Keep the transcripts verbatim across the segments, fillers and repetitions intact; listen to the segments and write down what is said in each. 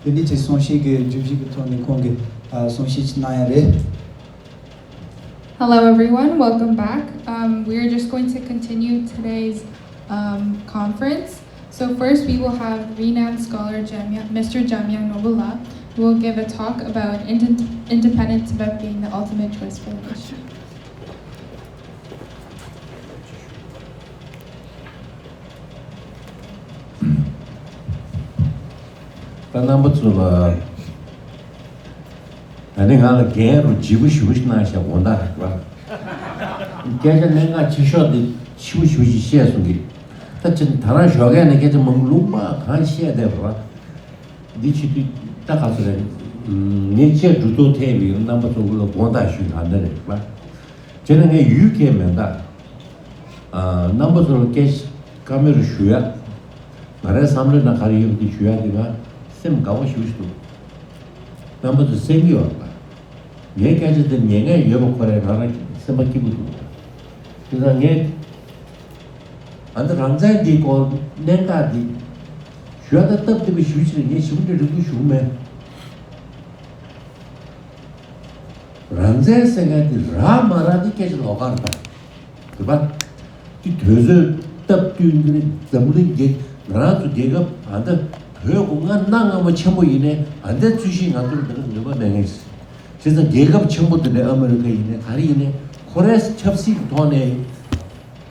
དེ་འདྲའི་ཅིག་གསུང་བཤད་ཀྱི་བརྗོད་གཞི་གི་ཐོག་ནས་ཁོང་གིས་ཨ་གསུང་བཤད་ཅིག་གནང་ཡ་རེད། Hello, everyone. Welcome back. Um, we are just going to continue today's um, conference. So first, we will have renowned scholar Jamya, Mister Jamyang Nobula, who will give a talk about ind- independent Tibet being the ultimate choice for the nation. ད་རྣམ་པ་ཚོ་ལ། ད་ནི་ང་ལ་རྒན་རུ་བརྗེ་པོ་ཞུ་ཞུ་གནང་བཞག་དགོངས་དག་རེད་པ། སྐད་ཆ་གནད་འགག་ཆེ་ཤོས་དེ་ཞུ་ཞུ་ཞིག་བཤད་སོང་གི། ད་ཅི་ད་རང་ཞོགས་ཀས་ནས་སྐད་ཆ་མང་པོ་ལུང་པ་གང་བཤད་བསྡད་པ་རེད་པ། འདི་བྱེད་དུས་ད་ག་ཚོད་རེད། ངས་ཆེས་འགྲོ་ཐུབ་ཐེབས་པའི་རྣམ་པ་ཚོ་ལ་དགོངས་དག་ཞུ་ག་འདི་རེད་པ། བྱས་ན་ངས་ཡུལ་སྐད་མེད་ད། རྣམ་པ་ཚོ་ལ་སྐད་ཆ་བཀའ་མོལ་ཞུ་ཡ། ང་རའི་བསམ་བློའི་ནང་ག་རེ་ཡོད་པ་དེ་ཞུ་ཡ་དེ་ང་སེམས་དགའ་བོ་ཞེ་པོ་ཞིག་འདུག་རྣམ་པ་ཚོ་གསན་གྱི་ཡོད་པ། ངའི་སྐད་ཆ་དེ་ཉན་མཁན་ཡོད་པ་ཁོ་རང་རང་རང་སེམས་པ་སྐྱིད་པོ་འདུག་དེ་ཙང་ངས་ཨ་ནི་རང་བཙན་འདིའི་སྐོར་གནད་འགག་འདི་ཞུ་ཡ་ད་སྟབས་བདེ་པོ་ཞུ་ཕྱིར་ངས་ཞུ་འདྲ་རིང་པོ་ཞུ་མེད། རང་བཙན་ཟེར་མཁན་དེ་རག་མ་རག་དེ་སྐད་ཆ་ལོགས་ཀ་རེད་པ། རེད་པ། དེ་དུས་ཚོད་སྟབས་བསྟུན་གྱི་རེད། འཛམ་གླིང་རྒྱལ་ང་རང་ཚོ་རྒྱལ་ཁབ་ཨ་འདི་བོད་ཀྱི་སྔ་གནའ་སྔ་མོ་ཆེན་པོ་ཡིན་ནའི་ཨ་འདི་ཚུལ་བཞིན་ང་ཚོར་འདི་ལ་ནུས་པ་མེད་མཁན་ཞིག་བྱས་ཙང་རྒྱལ་ཁབ་ཆེན་པོ་འདི་འདྲའི་ཨ་མི་རི་ཀ་ཡིན་ནའི་ག་རེ་ཡིན་ནའི་ཁོ་རའི་ཆབ་སྲིད་ཀྱི་ཐོག་ནས་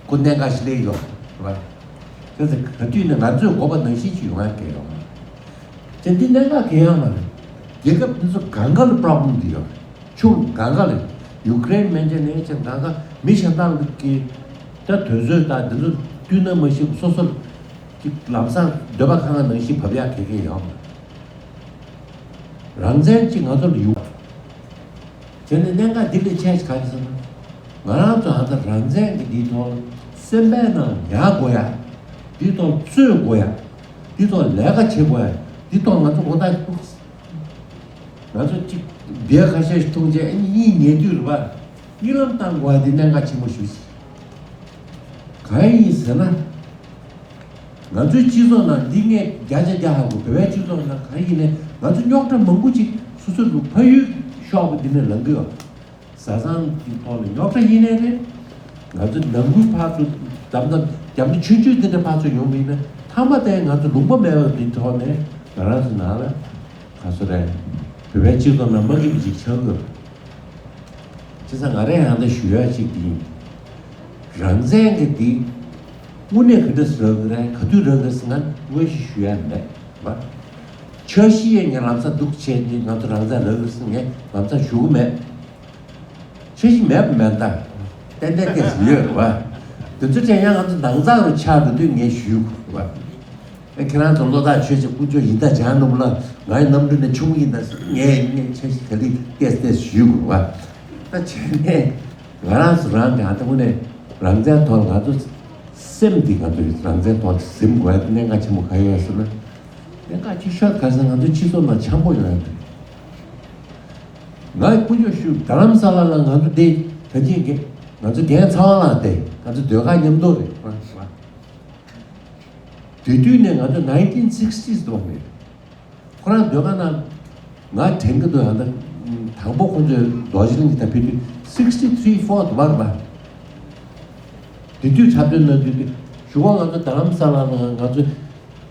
ཁོ་གནད་འགག་ཞིག་སླེབས་ཡོད་རེད་པ། བྱས་ཙང་ག་དུས་ནས་ང་ཚོས་དགོས་པ་ནང་བཞིན་ཅིག་ཡོང་ཡ་གལ་ཡོད་མ་རེད། བྱས་འདི་གནད་འགག་གལ་ཡོད་མ་རེད། རྒྱལ་ཁབ་འདི་ཚོ་སྒང་ག་ལ་པྲོབ་ལེམ་འདི་ཡོད་རེད། ཆུང་སྒང་ག་ལ་ཡུ་ཀེ་རེན་མན་ཆད་ནས་ཆེ་སྒང་ག་མི་གཞན་དག་གི་ད་དུས་ཚོད་དང་འདི་ཚོ་བསྟུན་ན་མ་ཤེས་སོ་སོར་གྱི་ལམ་སང་འདོད་པ་ཁེངས་ནང་བཞིན་བབས་ཡག་གལ་གལ་ཡོད་མ་རེད། རང་བཙན་གྱིས་ང་ཚོ་ལ་ཡོད། བྱས་ནས་གནད་འགག་འདི་ལས་ཆེ་ཤོས་ག་རེ་ཟེར་ན། ང་རང་ཚོ་ཧ་ད་རང་བཙན་གྱི་འདིའི་ཐོག་སེམས་པའི་ནང་ཉར་དགོས་ཡ། འདིའི་ཐོག་རྩོད་དགོས་ཡ། འདིའི་ཐོག་ལས་ཀ་བྱེད་དགོས་ཡ། འདིའི་ཐོག་ང་ཚོ་ངོ་ཐག་ང་ཚོ་གཅིག་བརྡ་ཁ་ཤས་ཤིག་མཐོང་རྗེས་ཨ་ནི་གཉིད་ཉལ་དུས་རེད་པ། གཉིད་ལམ་བཏང་དགོས་པ་འདི་གནད་འགག་ཆེན་པོ་ཞིག་རེད། གང་ཡིན་ཟེར་ན། ང་ཚོའི་སྤྱི་ཚོགས་ནང་འདི་ངས་བརྒྱ་ཆ་བརྒྱ་ཧ་གོ་བོད་པའི་སྤྱི་ཚོགས་ནང་གང་ཡིན་ནའི་ང་ཚོ་རྙོག་དྲ་མང་པོ་ཅིག་སོ་སོ་ལུག་ཕ་ཡུལ་ཤོག་པ་འདི་ནས་ལངས་ཀྱི་ཡོད། བཟའ་ཚང་གི་ཐོག་ནས་རྙོག་དྲ་ཡིན་ནའི་རེད། ང་ཚོ་ནང་ཁུལ་ཕར་ཚུར་དམ་དམ་རྒྱབ་ནས་ཆུང་ཆུང་འདི་འདྲ་ཕར་ཚུར་ཡོང་བ་ཡིན་ན་ཐ་མ་དེ་ང་ཚོ་ལུང་པ་མེད་པ་འདི་ཐོག་ནས་ང་རང་ཚོ་ནང་ལ། ག་ཚོད་རེད། བོད་པའི་སྤྱི་ཚོགས་ནང་མ་སྐྱིད་པ་ཅིག་ཆགས་དགོས། བྱས་ཙང་ང་རས་ཡང་ད་ཞུ་ཡ་ཅིག་འདི་ཡིན། རང་བཙན་གྱི་འདི་དངོས་གནས་ག་འདྲ་ཟེར་གི་རེད་ག་དུས་རག་གི་རེད་ཟེར་ང་དངོས་གཞི་ཞུ་ཡ་མེད་བ། འཆར་གཞི་ཡས་ངས་ལམ་སང་འདུག་བྱས་ནས་ང་ཚོ་རང་བཙན་རག་གི་རེད་ཟེར་ངས་ལམ་སང་ཞུ་གི་མེད། འཆར་གཞི་མེད་པ་མེད་ད། ཏན་ཏན་ཏན་ཡོད་རེད་བ། དེ་ཚོ་ཅན་ཡང་ང་ཚོ་ནང་ཚགས་རུ་ཆགས་འགྲོ་དུས་ངས་ཞུ་དགོས་རེད་བ། ཨེ་ཁྱེད་རང་ཚོ་བློ་ཐག་ཆོད་ཅིག་དཀོན་མཆོག་ཡིན་ད་བྱང་ནུབ་ལ་ང་ཡི་གནམ་གྲུ་ནས་ཆུང་ཡིན་ད་ངས་ངས་འཆར་གཞི་དེ་རིགས་ཏེས་ཏེས་ཞུ་དགོས་རེད་བ། ད་བྱས་ནས་ང་རང་ཚོ་རང་གི་ཨ་ད་དངོས་གནས་རང་བཙན་ཐོག་ལ་ང་ཚོ་སེམས་འདི་ང་ཚོ་རང་བཙན་ཐོག་ལ་ཟིན་དགོས་ཡ་གནད་འགག་ཆེན་པོ་ག་ཡོད་ཟེར་ན། གནད་འགག་ཆེ་ཤོས་ག་ཟེར་ང་ཚོ་སྤྱི་ཚོགས་ནང་འཆམ་པོ་ཡོང་ཡ་འདུག་ང་དཀོན་མཆོག་ཞུ་རྡ་རམ་ས་ལ་ལ་ང་ཚོ་འདི་ད་ཅིག་གི་ང་ཚོ་རྒན་ཚ་བ་ལགས་དེ་ང་ཚོ་ཟློས་གར་མཉམ་དུ་རེད་བ། དེ་དུས་ནས་ང་ཚོ་nineteen sixties་དུ་བ་མེད། ཁོ་རང་ཟློས་གར་ནང་ང་དྲན་གི་འདུག་ཡང་ད་དང་པོ་ཁོ་ཚོས་རྡོ་རྗེ་གླིང་གི་ད་ཕེབས་དུས་sixty three four་དུ་བ་རེད་བ། དེ་དུས་འཁྲབ་སྟོན་གནང་དུས་དེ་གཞུག་གུ་ང་ཚོ་རྡ་རམ་ས་ལ་ལ་ང་ཚོ་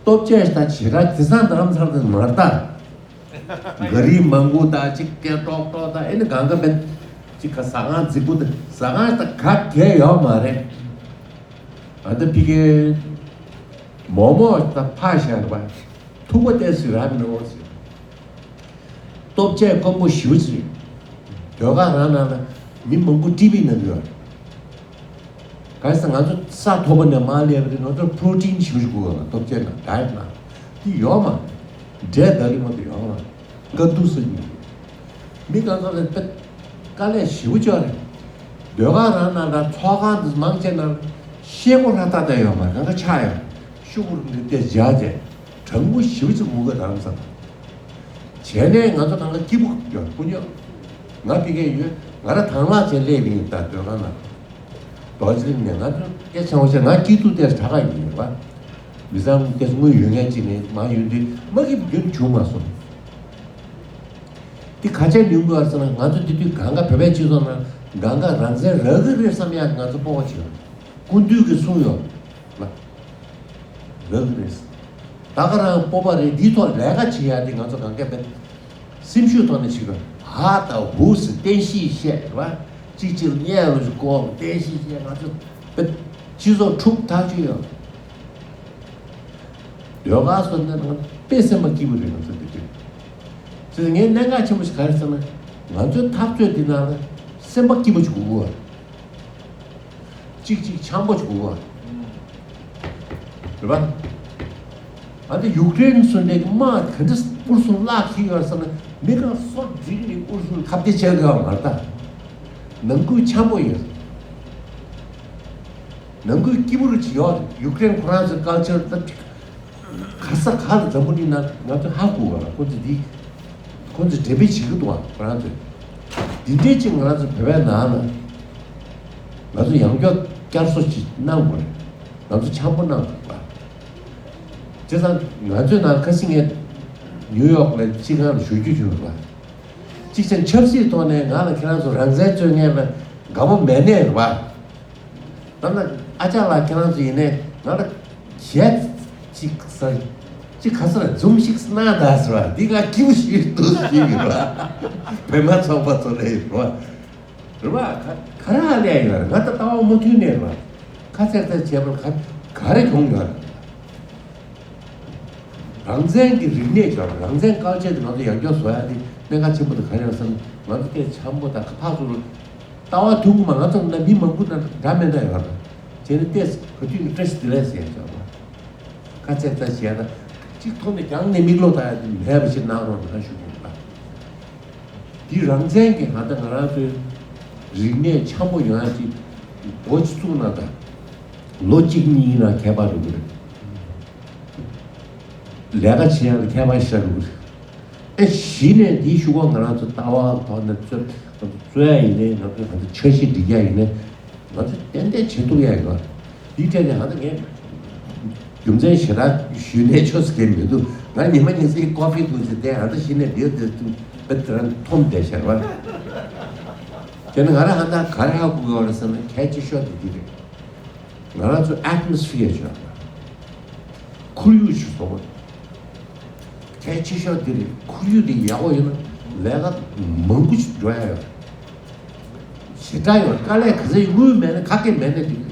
སྟོབས་ཆེ་ད་བྱེད་ག་དེང་སང་རྡ་རམ་ས་ལ་དེ་མ་རེད་ད། ག་རི་མང་པོ་དང་གཅིག་སྐད་ཀྲོག་ཀྲོག་དང་ཨེ་ནི་གང་ག་བན། ཅིག་ག་ཟ་ཁང་རྫིག་པོ་དེ་ཟ་ཁང་ད་ག་གས་ཡོད་མ་རེད། ཨ་ད་ཕི་ཀའི་མོག་མོག་ད་ཕག་ཤ་རེད་པ། ཐུག་པ་ཏོག་ཙམ་རག་མི་འོང་ཟེར། ལྟོ་ཆས་དཀོན་པོ་ཞེ་པོ་ཅིག་རེད། ཟློས་གར་རང་ནང་ལ་མི་མང་པོ་ཊི་བི་ནང་ཡོད་རེད། ག་རེ་ཟེར་ང་ཚོ་ས་མཐོ་པོ་ནས་མར་སླེབས་པ་རེད། ང་ཚོར་པྲོ་ཊིན་ཞེ་པོ་ཅིག་དགོས་པ་ལ་ལྟོ་ཆས་ནང་ཌའེ་ཊི་ནང་དེ་ཡོད་མ་རེད། འབྲས་ལྡབ་རིང་མ་གཏོགས་ཡོད་མ་རེད། དཀའ་སྡུག་ཟ་རྒྱུ་རེད། མི་གང་ག་ལ་དཔེ་དཀའ་ལས་ཞེ་པོ་ཅིག་རེད། ཟློས་གར་རང་ནང་ལ་ཚོགས་ཁང་དུ་མང་ཆེ་ནང་ཤེལ་སྒོ་ར་ཏག་ཏག་ཡོད་མ་རེད། གང་ག་ཆག་ཡོད། ཤོག་བུ་རུ་འདི་བལྟས་བཞག་བྱས་གྲང་མོ་ཞེ་པོ་ཅིག་ངུ་གི་རང་ས། བྱས་ནས་ང་ཚོ་གང་ག་སྐྱིད་པོ་ཡོད་ཀུན་ཡོད། ང་ཕི་ཀའི་ཡོད། ང་ར་དང་བླངས་བྱས་སླེབས་ཡིན་ད་ཟློས་གར་ནང་། རྡོ་རྗེ་གླིང་ནས་ང་ཚོ་སྐད་ཆ་བ་ཤ་ང་སྐྱིད་སྡུག་དེར་གྲགས་ཀ་ཡིན་པ། མི་ཚང་སྐད་ཆ་དངུལ་ཡོད་མཁན་གཅིག་ནས་མ་ཡོད་དུས་མ་གི་རྒྱུན་བྱུང་མ་སོང་། འདི་ག་ཆ་ཉུང་དགོས་ཟེར་ན་ང་ཚོ་འདི་དུས་གང་ག་བོད་པའི་སྤྱི་ཚོགས་ནང་གང་ག་རང་བཙན་རག་གི་རེད་བསམ་ཡག་ང་ཚོ་སྤོབས་པ་བྱེད་ཡོད། སྐུ་མདུན་གྱིས་གསུངས་ཡོད་ལ། རག་གི་རེད། ད་ག་རང་སྤོབས་པ་རེད། འདིའི་ཐོག་ལས་ཀ་བྱེད་ཡག་འདི་ང་ཚོ་གང་ག་བོད་སེམས་ཤུགས་ཐོག་ནས་ཕྱིན་པ། ཧ་ད་ཧུ་སི་བསྟན་བཤིག་བཤད་རེད་བ། གཅིག་གཅིག་ལ་བརྙས་རོགས་ཀྱི་སྐོར་བསྟན་བཤིག་བཤད། ང་ཚོ་བོད་སྤྱི་ཚོགས་འཁྲུག་ཐག་ཆོད་ཡོད། ཟློས་གར་སོགས་འདི་ནང་དཔེ་སེམས་པ་སྐྱིད་པོ་རེད་ང་ཚོ་འདི་དུས། ཅེས་ངས་གནད་འགག་ཆེན་པོ་ཞིག་ག་རེ་ཟེར་ན། ང་ཚོའི་འཐབ་རྩོད་འདི་ནང་ལ་སེམས་པ་སྐྱིད་པོ་ཞིག་དགོས་ཀྱི་ཡོད། གཅིག་གཅིག་འཆམ་པོ་བྱུང་བ། རེད་པ། ཨ་ནི་ཡུཀ་རེན་སུ་ནས་དམག་ག་འདྲ་ཨུ་རུ་སུ་བརླག་ཁྱི་ཡོད་ཟེར་ན་མི་གང་སོ་འགྲིག་ནས་ཨུ་རུ་སུ་ཁ་གཏད་བྱེད་དགོས་པ་མ་རེད་ད། ནང་ཁུལ་འཆམ་པོ་ཡོད། ནང་ཁུལ་སྐྱིད་པོ་རུ་ཅིག་ཡོད་རེད། ཡུཀ་རེན་ཁོ་རང་ཚོའི་ཀལ་ཆར་ད། ག་ས་ག་ལ་འཛམ་བུ་གླིང་ནང་ང་ཚོ་ཧ་གོ་བ་ལ་ཁོ་ཚོ་འདི། ཁོ་ཚོ་འགྲེམས་སྤེལ་བྱེད་ཀྱི་འདུག་བ་ཁོ་རང་ཚོས། འདི་འདྲའི་ཅིག་ང་རང་ཚོ་བོད་པའི་ནང་ལ། ང་ཚོ་ཡང་བསྐྱར་བསྐྱར་གསོ་ཅིག་གནང་དགོས་རེད། ང་ཚོ་འཆམ་པོ་གནང་དགོས་རེད་བ། བྱས་ཙང་ང་ཚོའི་ནང་ཁ་སང་ངས་ནིའུ་ཡོག་ལ་སྤྱི་ཁང་ལ་ཞུ་རྒྱུ་བྱུང་བ། གཅིག་བྱས་ཆབ་སྲིད་ཐོག་ནས་ང་ལ་ཁྱེད་རང་ཚོ་རང་བཙན་རྩོད་མཁན་ལ་དགའ་པོ་མེད་ནས་རེད་བ། ད་ནི་ཨ་ཅག་ལགས་ཁྱེད་རང་ཚོ་ཡིན་ནའི་ང་ལ་གཞས་ཅིག་ཟེར། ཅིག་ག་ས་ལ་འཛུམ་ཞིག་གནང་དང་ཟེར་བ་འདི་ང་སྐྱིད་པོ་ཞིག་འདུག་ཞུས་ཡོད་ར། བོད་མ་ཚོགས་པ་ཚོ་ལ་ཡོད་ར། རེད་བ། ག་ག་རེ་ཧ་ལས་ཡོད་ར། ང་ད་ལྟ་བ་མུ་མཐུད་ནས་རེད་བ། ཁ་ཚེག་ཚེག་བྱས་པར་ག་ག་རེ་གྱོང་ཡོད་ར། རང་བཙན་གྱི་རིག་གནས་ཀྱང་རང་བཙན་ཀལ་ཆར་དེ་ང་ཚོ་ཡར་རྒྱས་བཟོ་ཡ་དེ་གནད་འགག་ཆེན་པོ་དེ་ག་རེ་རེད་ཟེར་ན་ང་ཚོ་སྐད་འཆམ་པོ་དང་ཕར་ཚུར་ལྟ་བ་མཐུན་པོ་མ། ང་ཚོ་ན་མི་མང་པོ་ན་འདྲ་མི་འདྲ་ཡོད་རེད། བྱས་ན་ཏེས་ག་དུས་ཀྱི་བཀྲ་ཤིས་བདེ་ལེགས་ཟེར་ཡ་ཅིག་ཡོད་རེད། ཁ་ཚད་ཚད་བྱས་ན་གཅིག་ཐོག་ནས་རྒྱང་ནས་མིག་ལོག་ལྟ་ཡ་དེ་མེད་པ་ཞིག་གནང་རོགས་གནང་ཞུ་གི་ཡིན་པ། འདི་རང་བཙན་གྱི་ང་ད་ང་རང་ཚོའི་རིག་གནས་འཆམ་པོ་ཡོང་ཡ་ཅིག་འགོ་ཅིག་བཙུགས་ན་ད་ལོ་གཅིག་གཉིས་ཡིན་ན་ཁྱད་པར་འགྲོ་གི་རེད། ལས་ཀ་བྱེད་ཡག་ལ་ཁྱད་པར་ཤར་འགྲོ་གི་རེད། ཨེ་གཞི་ནས་འདིའི་ཤུགས་ཀ་ང་རང་ཚོ་ལྟ་བ་ཐོག་ནས་རྩོད་རྩོད་ཡ་ཡིན་ནའི་ང་ཚོ་ང་ཚོ་འཆར་གཞི་སྒྲིག་ཡ་ཡིན་ནའི་ང་ཚོ་ཏན་ཏན་བྱེད་ཐུབ་ཡ་ཡོད། འདིའི་ཐད་ནས་ང་ཚོ་ངས་རྒྱུ་མཚན་ཞེ་དྲག་ཞུས་ནས་ཆོག་ས་གང་མི་འདུག་ང་ཉི་མ་ཉི་ཚེ་ཀོ་ཕི་འཐུང་ཚེ་དེ་ང་ཚོ་གཞི་ནས་འདིར་དེ་བེད་དེ་རང་འཐོམ་བསྡད་ཤར་བ། དེ་ནི་ང་རང་ཧ་ད་ག་རེ་ཧ་གོ་གི་ཡོད་རེད་ཟེར་ན་གལ་ཆེ་ཤོས་དེ་འདི་རེད། ང་རང་ཚོ་ཨེཊ་མོ་སི་ཕི་ཡར་བྱས་པ། ཁོར་ཡུག་ཅིག་བཟོ་དགོས། གལ་ཆེ་ཤོས་འདི་རེད། ཁོར་ཡུག་འདི་ཡག་པོ་ཡོད་ན་ལས་ཀ་མང་པོ་ཞིག་འགྲོ་ཡ་ཡོད། ཞེ་དྲག་ཡོད། དཀའ་ལས་ག་ཚོད་དངུལ་མེད་ན་ག་གེ་མེད་ན་འགྲིག་གི་རེད།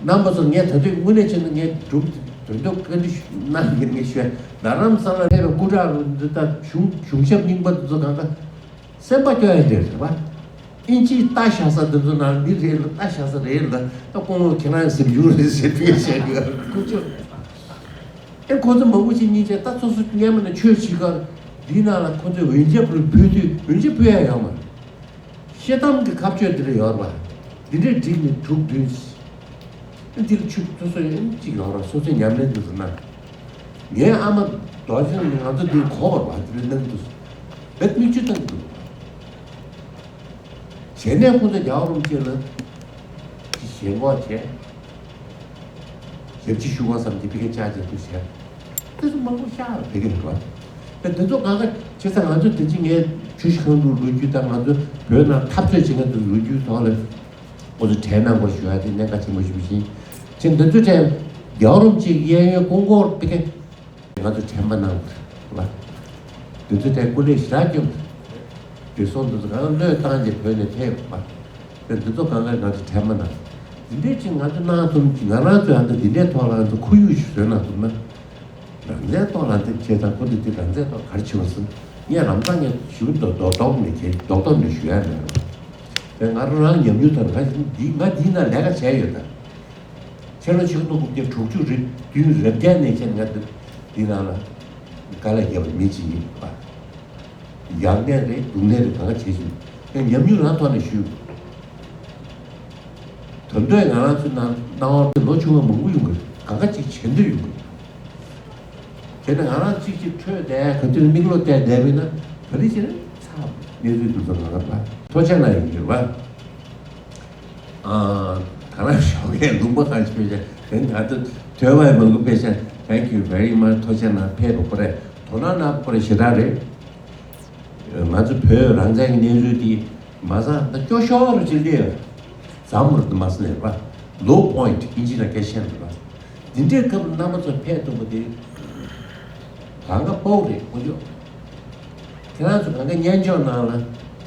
རྣམ་པ་ཚོ་ངས་ད་དུང་དངོས་གནས་བྱས་ན་ངས་སྒྲུབ་དོན་དུ་བཀའ་འདྲི་གནང་གི་ངས་ཞུ། རྡ་རམ་ས་ལ་ཕེབས་པའི་སྐུ་དྲག་རུ་འདི་ལྟ་གཞུང་གཞུང་ཞབས་རྙིང་པ་འདི་ཚོ་གང་ག་སེམས་པ་སྐྱོ་ཡ་འདྲ་རེད་བ། ཨིན་ཇིའི་རྟ་བཞག་ས་འདི་ཚོ་ནང་མི་རེད་ལ་རྟ་བཞག་ས་རེད་ལ་ད་ཁོང་ཁྱེད་རང་སེམས་ཡུལ་རེད་ཟེར་དུས་བཤད་དགོས་ཁུ་ཆོ། ཨེ་ཁོ་ཚོ་མང་པོ་ཞིག་གཉིས་བྱས་ད་སོ་སོ་སྔས་མ་ནས་ཆོས་བྱེད་ཀར་འདིའི་ནང་ལ་ཁོ་ཚོས་འོན་ཆབ་རུ་ཕུལ་དུས་འོན་ཆབ་ཕུལ་ཡ་ཡོད་མ་རེད། ཤེལ་དམ་གྱི་ཁ་གཅོད་འདི་ལ་ཡོད་རེད་བ། འདི་འདྲས་བསྒྲིགས་ནས་དྲུག་བདུན། འདིར་ཆུ་སོ་སོ་ཡང་གཅིག་ཡོང་ར་སོ་སོའི་ཉམས་ལེན་དུ་ཟིན་ན། ངའི་ཨ་མ་རྡོ་རྗེ་ང་ཚོ་འདིར་གོ་བར་བ་འདིར་གནང་དུ་བེད་མིག་ཆུ་བཏང་དུ། བྱས་ནས་ཁོ་ཚོ་རྒྱལ་བ་རིན་པོ་ཆེ་ལ་ཞེན་ཁོག་བྱས། ཞབས་ཕྱི་ཞུ་བ་བསམ་གྱི་ཕ་གི་ཅག་ཅེས་དུ་བྱས། དེ་ཚོ་མང་པོ་ཤ་ཕ་གི་རེད་བ། དེ་དེ་ཚོ་གང་ག་བྱས་ཙང་ང་ཚོ་དེ་ཅི་ངས་ཆུ་ཤང་དུ་ལོ་རྒྱུས་དང་ང་ཚོ་བོད་ནང་འཐབ་རྩོད་བྱེད་མཁན་དུ་ལོ་རྒྱུས་ཐོག་ལ། ཁོ་ཚོ་དྲན་གནང་དགོས་ཞུ་ཡ་དེ་གནད་འགག་ཆེན་པོ་ཞིག་མི་ཤེས། ཅི་འདི་ཚོ་དྲན། རྒྱལ་བ་རིན་པོ་ཆེའི་གཡས་གཡོན་སྐུ་འཁོར་དཔེ་ཁེ། ང་ཚོ་དྲན་པ་གནང་དགོས་ལ། འདི་ཚོ་དྲན་སྐུ་ལས་ཞེ་དྲག་སྐྱོན། བོད་སོང་དུས་སུ་གང་བློས་བཏང་རྗེས་བོད་ནས་ཕེབས་པ། དེ་འདི་ཚོ་གང་ག་ང་ཚོ་དྲན་པ་ན། འདི་འདྲའི་ཅིག་ང་ཚོ་གནང་ཐུབ་ཀྱི་ང་རང་ཚོས་ཨ་འདི་འདི་འདྲའི་ཐོག་ལ་ང་ཚོ་ཁོར་ཡུག་ཞིག་བཟོས་གནང་ཐུབ་ན། རང་བཙན་ཐོག་ལ་འདི་བྱས་ཙང་ཁོ་འདི་འདི་རང་བཙན་ཐོག་ག་རེ་བྱེད་པ་ཟིན་ངས་རང་ཚང་ངས་ཞུ་རྡོག་རྡོག་རྡོག་ནས་བྱས་རྡོག་རྡོག་ནས་ཞུ་ཡ་མེད་རོགས། དེ་ང་རང་རང་ཉམས་མྱོང་ཐོག་ནས་ང་འདི་ང་འདིའི་ནང་ལས་ཀ་བྱས་ཡོད་ད། ཕྱི་ལོ་ཆིག་སྟོང་དགུ་བརྒྱ་དྲུག་ཅུ་རེ་བདུན་རེ་བརྒྱད་ནས་བྱས་ང་འདི་འདི་ནང་ལ་དཀའ་ལས་བརྒྱབ་པ་མི་གཅིག་ཡིན་པ། ཡག་གནས་རེད་སྡུག་གནས་རེད་གང་ག་བྱེད་བཞིན་ཡང་ཉམས་མྱོང་རང་ཐོག་ནས་ཞུས། དོན་དུ་ང་རང་ཚོའི་ནང་སྣང་བར་དེ་ལོ་ཆུང་བ་མང་པོ་ཡོང་གི་གང་ག་ཅིག་བྱེད་འདོད་ཡོང་གི་བྱས་ན་ང་རང་གཅིག་གཅིག་འཕྲོས་བསྡད་ག་དུས་མིག་ལོག་བལྟས་བསྡད་པས་ན་ག་རེ་བྱས་ན་ཚ་གནས་ཚུལ་འདུག་ཙང་ང་རང་ཕ་ཐོ་ཆ་ན་ཡིན་གྱི་རེད་བ། ཨ། ད་རང་ཞོགས་ཀས་ལུང་པ་གང་ཞིག་ཕེབས་ཤག་དེ་ད་ལྟ་ཐོས་པ་མང་པོ་ཕེབས་ཤག Thank you very much ཐོ་ཆ་ན་ཕེབས་པ་ཁོ་རེ་དོ་སྣང་གནང་ཁོ་རེ་ཞེ་དྲག་རེད། ང་ཚོ་བོད་རང་བཙན་གྱི་གནས་ཚུལ་འདི་མ་ཚང་ད་སྐྱོ་ཤོས་རུ་ཅིག་ལས་འཛམ་བུ་གླིང་མ་ཟིན་ནས་རེད་པ། Low point ཨིན་ཇི་ལ་སྐད་བཤད་འདུག་པ། འདི་འདྲའི་སྐབས་རྣམ་པ་ཚོ་ཕེབས་ཐུབ་པ་དེ་གང་ག་དཔའ་བོ་རེད་དཀོན་མཆོག་ཁྱེད་རང་ཚོ་གང་ག་སྙན་ཅོག་ནང་ལ་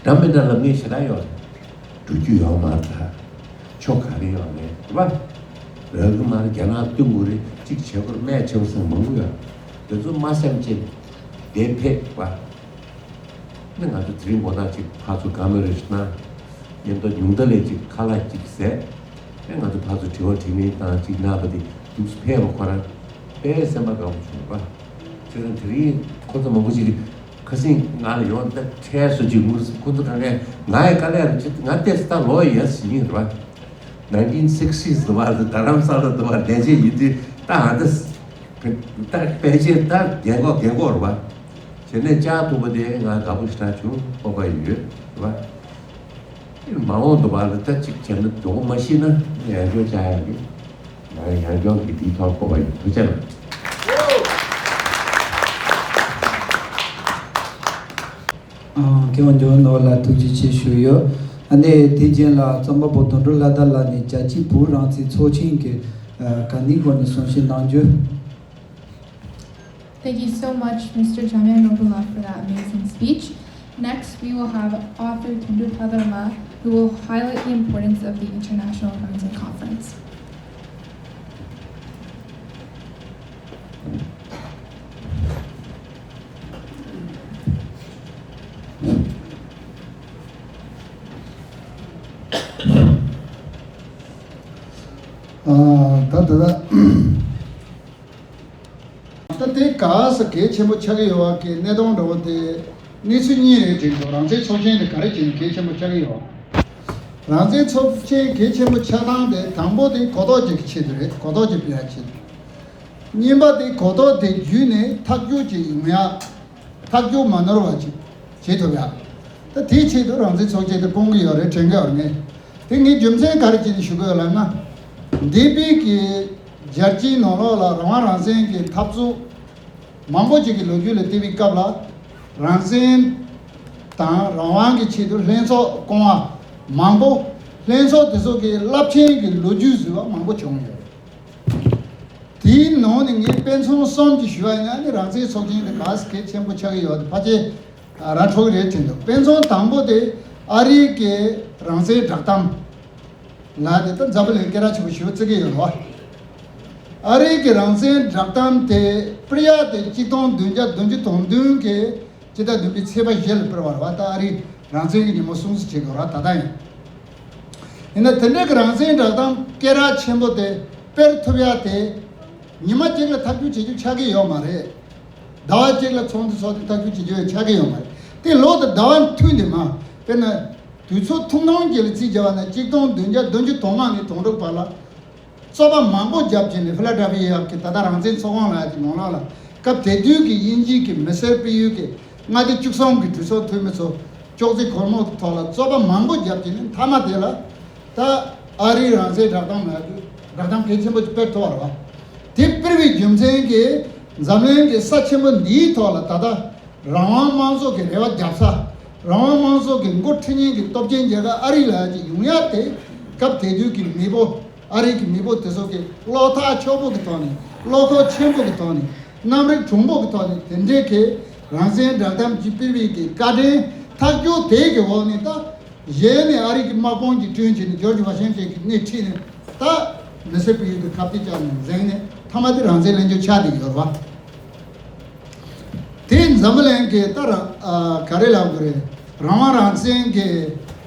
འདྲ་མི་འདྲ་ལབ་མཁན་ཞེ་དྲག་ཡོད་རེད། འགྲོ་རྒྱུ་ཡོད་མ་རེད་ད། ཆོ་ག་རེ་ཡོད་རེད་རེད་པ། རག་གི་མ་རེད་རྒྱ་ནག་བསྟུན་དགོས་རེད་གཅིག་བྱེད་དགོས་རེད་སྨད་བྱེད་དགོས་ཟེར་མང་པོ་ཡོད་རེད། དེ་ཚོ་མ་སེམས་ཅན་དེ་ཕེབས་པ། ནི་ང་ཚོ་དེ་རིང་འགོ་ཐག་ཅིག་ཕར་ཚུར་བཀའ་མོལ་རེ་ཞིག་གནང་། མཉམ་དུ་ཉུང་མཐའ་ལས་ཅིག་ཁ་ལག་ཅིག་བཟས། ཨེ་ང་ཚོ་ཕར་ཚུར་དྲི་བ་དྲིས་ལན་བཏང་ཅིག་གནང་བ་དེ་འདུག་སེ་ཕེབས་པ་ཁོ་རང་དཔེ་སེམས་པ་དགའ་པོ་བྱུང་བ། བྱས་ཙང་དེ་རིང་ཁོ་ཚོ་མང་པོ་ཅིག་ཁ་སེང་ང་ལ་ཡོང་ད་ཁྲལ་སོ་ཅིག་ངུར་ཁོ་ཚོ་གང་གས་ང་ཡི་དཀའ་ལས་རེད་ཅེས་ང་བལྟས་སུ་ད་ལོ་ཡས་ཡིན་རེད་བ། nineteen sixties དུ་བ་རྡ་རམ་ས་ལ་དུ་བ་བསྡད་རྗེས་ཡིན་དུས་ད་ཨ་ད། ད་པཎ་ཆེན་ད་རྒན་གོག་རྒན་གོག་རེད་པ། བྱས་ནས་བཅར་ཐུབ་པ་དེ་ང་དགའ་པོ་ཞེ་དྲག་བྱུང་སྤོབས་པ་ཡོད་རེད་པ། མ་འོངས་དུ་བ་ལ་ད་ཅིག་བྱས་ན་དོགས་མ་ཤེས་ན་ཡང་སྐྱོ་བྱ་ཡག་གི་ང་ཡང་སྐྱོ་གི་དེའི་ཐོག་སྤོབས་པ་ཡོད་ཐུགས་རྗེ་གནང་། ཨ། མཁས་དབང་འཇམ་དབྱངས་ནོར་བུ་ལགས་ཐུགས་རྗེ་ཆེ་ཞུ་ཡོད། ཨ་ནེ་དེ་རྗེས་ལ་རྩོམ་པ་པོ་དོན་གྲུབ་ལྷ་དར་ལགས་ནས་རྒྱལ་གཅེས་བོད་རང་བཙན་ཚོགས་ཆེན་གྱི་ཨ་ག་ནི་སྐོར་ནས་གསུང་བཤད་གནང་རྒྱུ། Thank you so much, Mister Jamyang Nobula, for that amazing speech. Next, we will have author Tunduk Hadar Ma, who will highlight the importance of the International Rangzen Conference. ཨ། ད་ད་ད། ད་དེ་ག་ས་གལ་ཆེན་པོ་ཆགས་ཀྱི་ཡོད་པ་གི་གནས་སྟངས་འདྲ་བོ་དེ་གནས་ཚུལ་གཉིས་རེད་དྲན་འདུག་རང་བཙན་ཚོགས་ཆེན་དེ་ག་རེ་བྱས་ནས་གལ་ཆེན་པོ་ཆགས་ཀྱི་ཡོད། རང་བཙན་ཚོགས་ཆེན་གལ་ཆེན་པོ་ཆགས་སྟངས་དེ་དང་པོ་དེ་གོ་རྟོགས་ཀྱི་ཆེད་དུ་རེད། གོ་རྟོགས་ཀྱི་སྤེལ་ཡག་ཆེད་དུ། གཉིས་པ་དེ་གོ་རྟོགས་དེ་བརྒྱུད་ནས་ཐག་གཅོད་ཅིག་ཡོང་ཡག་ཐག་གཅོད་མ་ནོར་བ་ཅིག་བྱེད་ཐུབ་ཡག་ད་དེའི་ཆེད་དུ་རང་བཙན་ཚོགས་ཆེན་དེ་སྐོང་གི་ཡོད་རེད་དྲན་གི་ཡོད་རེད། ངས་དེ་ངས་རྒྱུ་མཚན་ག་རེ་བྱས་ནས་ཞུ་གི་ཡོད་ལབ་ན། འདས་པའི་གི་རྒྱལ་སྤྱིའི་ནང་ལོགས་ལ་རང་དབང་རང་བཙན་གྱི་འཐབ་རྩོད་མང་པོ་ཅིག་གི་ལོ་རྒྱུས་ལ་བལྟས་པའི་སྐབས་ལ། རང་བཙན་དང་རང་དབང་གི་ཆེད་དུ་ལྷན་ཚོགས་བསྐོང་བ་མང་པོ། ལྷན་ཚོགས་དེ་ཚོ་གི་རླབས་ཆེན་གྱི་ལོ་རྒྱུས་བཟོས་པ་མང་པོ་བྱུང་ཡོད། དེའི་ནང་ནས་ངས་དཔེ་མཚོན་གསུམ་གྱིས་ཞུ་བ་ཡིན་ན་ནི་རང་བཙན་ཚོགས་ཆེན་དེ་ག་ས་གལ་ཆེན་པོ་ཆགས་ཀྱི་ཡོད་དེ་ཕལ་ཆེར་ར་འཕྲོད་ཀྱི་རེད་དྲན་འདུག་དཔེ་མཚོན་དང་པོ་དེ་ཨ་རིའི་གི་རང་བཙན་བསྒྲགས་གཏམ་ལ་དེ་ད་འཛམ་བུ་གླིང་སྐད་གྲགས་ཆེན་པོ་ཞེ་པོ་བརྩི་གི་ཡོད་རེད་བ། ཨ་རིའི་གི་རང་བཙན་བསྒྲགས་གཏམ་དེ་སྤེལ་ཡག་དེ་གཅིག་སྟོང་བདུན་བརྒྱ་བདུན་ཅུ་དོན་བདུན་གི་སྤྱི་ཟླ་བདུན་པའི་ཚེས་པ་བཞི་ལ་སྤེལ་བ་རེད་བ། ད་ཨ་རིའི་རང་བཙན་གྱི་ཉིན་མོ་སྲུང་བརྩི་བྱེད་དགོས་ར་ད་ལྟ་ཡིན། ཡིན་ན་དེ་འདྲའི་གི་རང་བཙན་བསྒྲགས་གཏམ་སྐད་གྲགས་ཆེན་པོ་དེ་སྤེལ་ཐུབ་ཡ་དེ་ཉི་མ་གཅིག་ལ་ཐག་གཅོད་བྱེད་རྒྱུ་ཆགས་ཀྱི་ཡོད་མ་རེད། ཟླ་བ་གཅིག་ལ་ཚོགས་འདུ་ཚོགས་ཏེ་ཐག་གཅོད་བྱེད་རྒྱུ་ཆགས་ཀྱི་ཡོད་མ་རེད། དེ་ལོ་དང་ཟླ་བ་མཐུད་ནས་མ་དཔེར་ན་དུས་ཚོད་ཐུང་ཐུང་གཅིག་ལ་རྩིས་བྱས་པ་ན་གཅིག་སྟོང་བདུན་བརྒྱ་བདུན་ཅུ་དོན་ལྔ་ནས་དོན་དྲུག་བར་ལ། རྩོད་པ་མང་པོ་བརྒྱབ་བྱས་ནས་ཧྥི་ལ་ཌེལ་ཕི་ཡའི་ཡག་གི་ད་ལྟ་རང་བཙན་ཚོགས་ཁང་ལ་ཡག་གི་ནང་ལོགས་ལ་སྐབས་དེ་དུས་ཀྱི་དབྱིན་ཇིའི་གི་མི་སེར་སྤེལ་ཡུལ་གྱི་མངའ་སྡེ་བཅུ་གསུམ་གྱི་གྲོས་ཚོགས་འཐུས་མི་ཚོ་ཅོག་ཙེ་སྒོར་མོ་གི་ཐོག་ལ་རྩོད་པ་མང་པོ་བརྒྱབ་བྱས་ནས་མཐའ་མ་དེ་ལ་ད་ཨ་རིའི་རང་བཙན་བསྒྲགས་གཏམ་ལ་ཡག་གི་བསྒྲགས་གཏམ་གལ་ཆེན་པོ་ཅིག་སྤེལ་ཐུབ་པ་རེད་བ། དེ་སྤེལ་བའི་རྒྱུ་མཚན་གྱིས་འཛམ་གླིང་གི་ས་ཆེན་པོ་འདིའི་ཐོག་ལ་ད་ལྟ་རང་དབང་དམངས་གཙོ་གི་རེ་བ་བརྒྱབ་ས། རང་དབང་དམངས་གཙོ་གི་འགོ་ཁྲིད་མཁན་གྱི་སྟོབས་ཆེན་རྒྱལ་ཁབ་ཨ་རི་ལ་ཡག་ཅིག་ཡོང་ཡག་དེ་སྐབས་དེ་དུས་ཀྱི་མེས་པོ། ཨ་རི་གི་མི་བུ་དེ་ཚོ་གི་བློ་ཐག་ཆོད་པོ་གི་ཐོག་ནས་བློ་ཁོག་ཆེན་པོ་གི་ཐོག་ནས་རྣམ་རིག་གྲུང་པོ་གི་ཐོག་ནས་དེ་འདྲའི་གི་རང་བཙན་བསྒྲགས་གཏམ་ཅིག་སྤེལ་བའི་གི་བཀའ་དྲིན་ ཐག་གཅོད་དེ་གི་འོག་ནས་ད་གཞན་ནས་ཨ་རི་གི་དམག་དཔུང་གིས་བསྐྲུན་བྱས་ནས་ཇོརྗ་ཝ་ཤིང་ཊོན་གྱིས་སྣེ་ཁྲིད་ནས་ད་མི་སེར་སྤེལ་ཡུལ་དུ་ཁ་གཏད་བཅག་ནས་འཛིང་ནས་མཐའ་མ་དེ་རང་བཙན་ལེན་རྒྱུ་ཆགས་བསྡད་ཡོད་རེད་བ། དེ་འཛམ་བུ་གླིང་གི་ད་རང་ཨ་ག་རེ་ལབ་དགོས་རེད། རང་དབང་རང་བཙན་གྱི་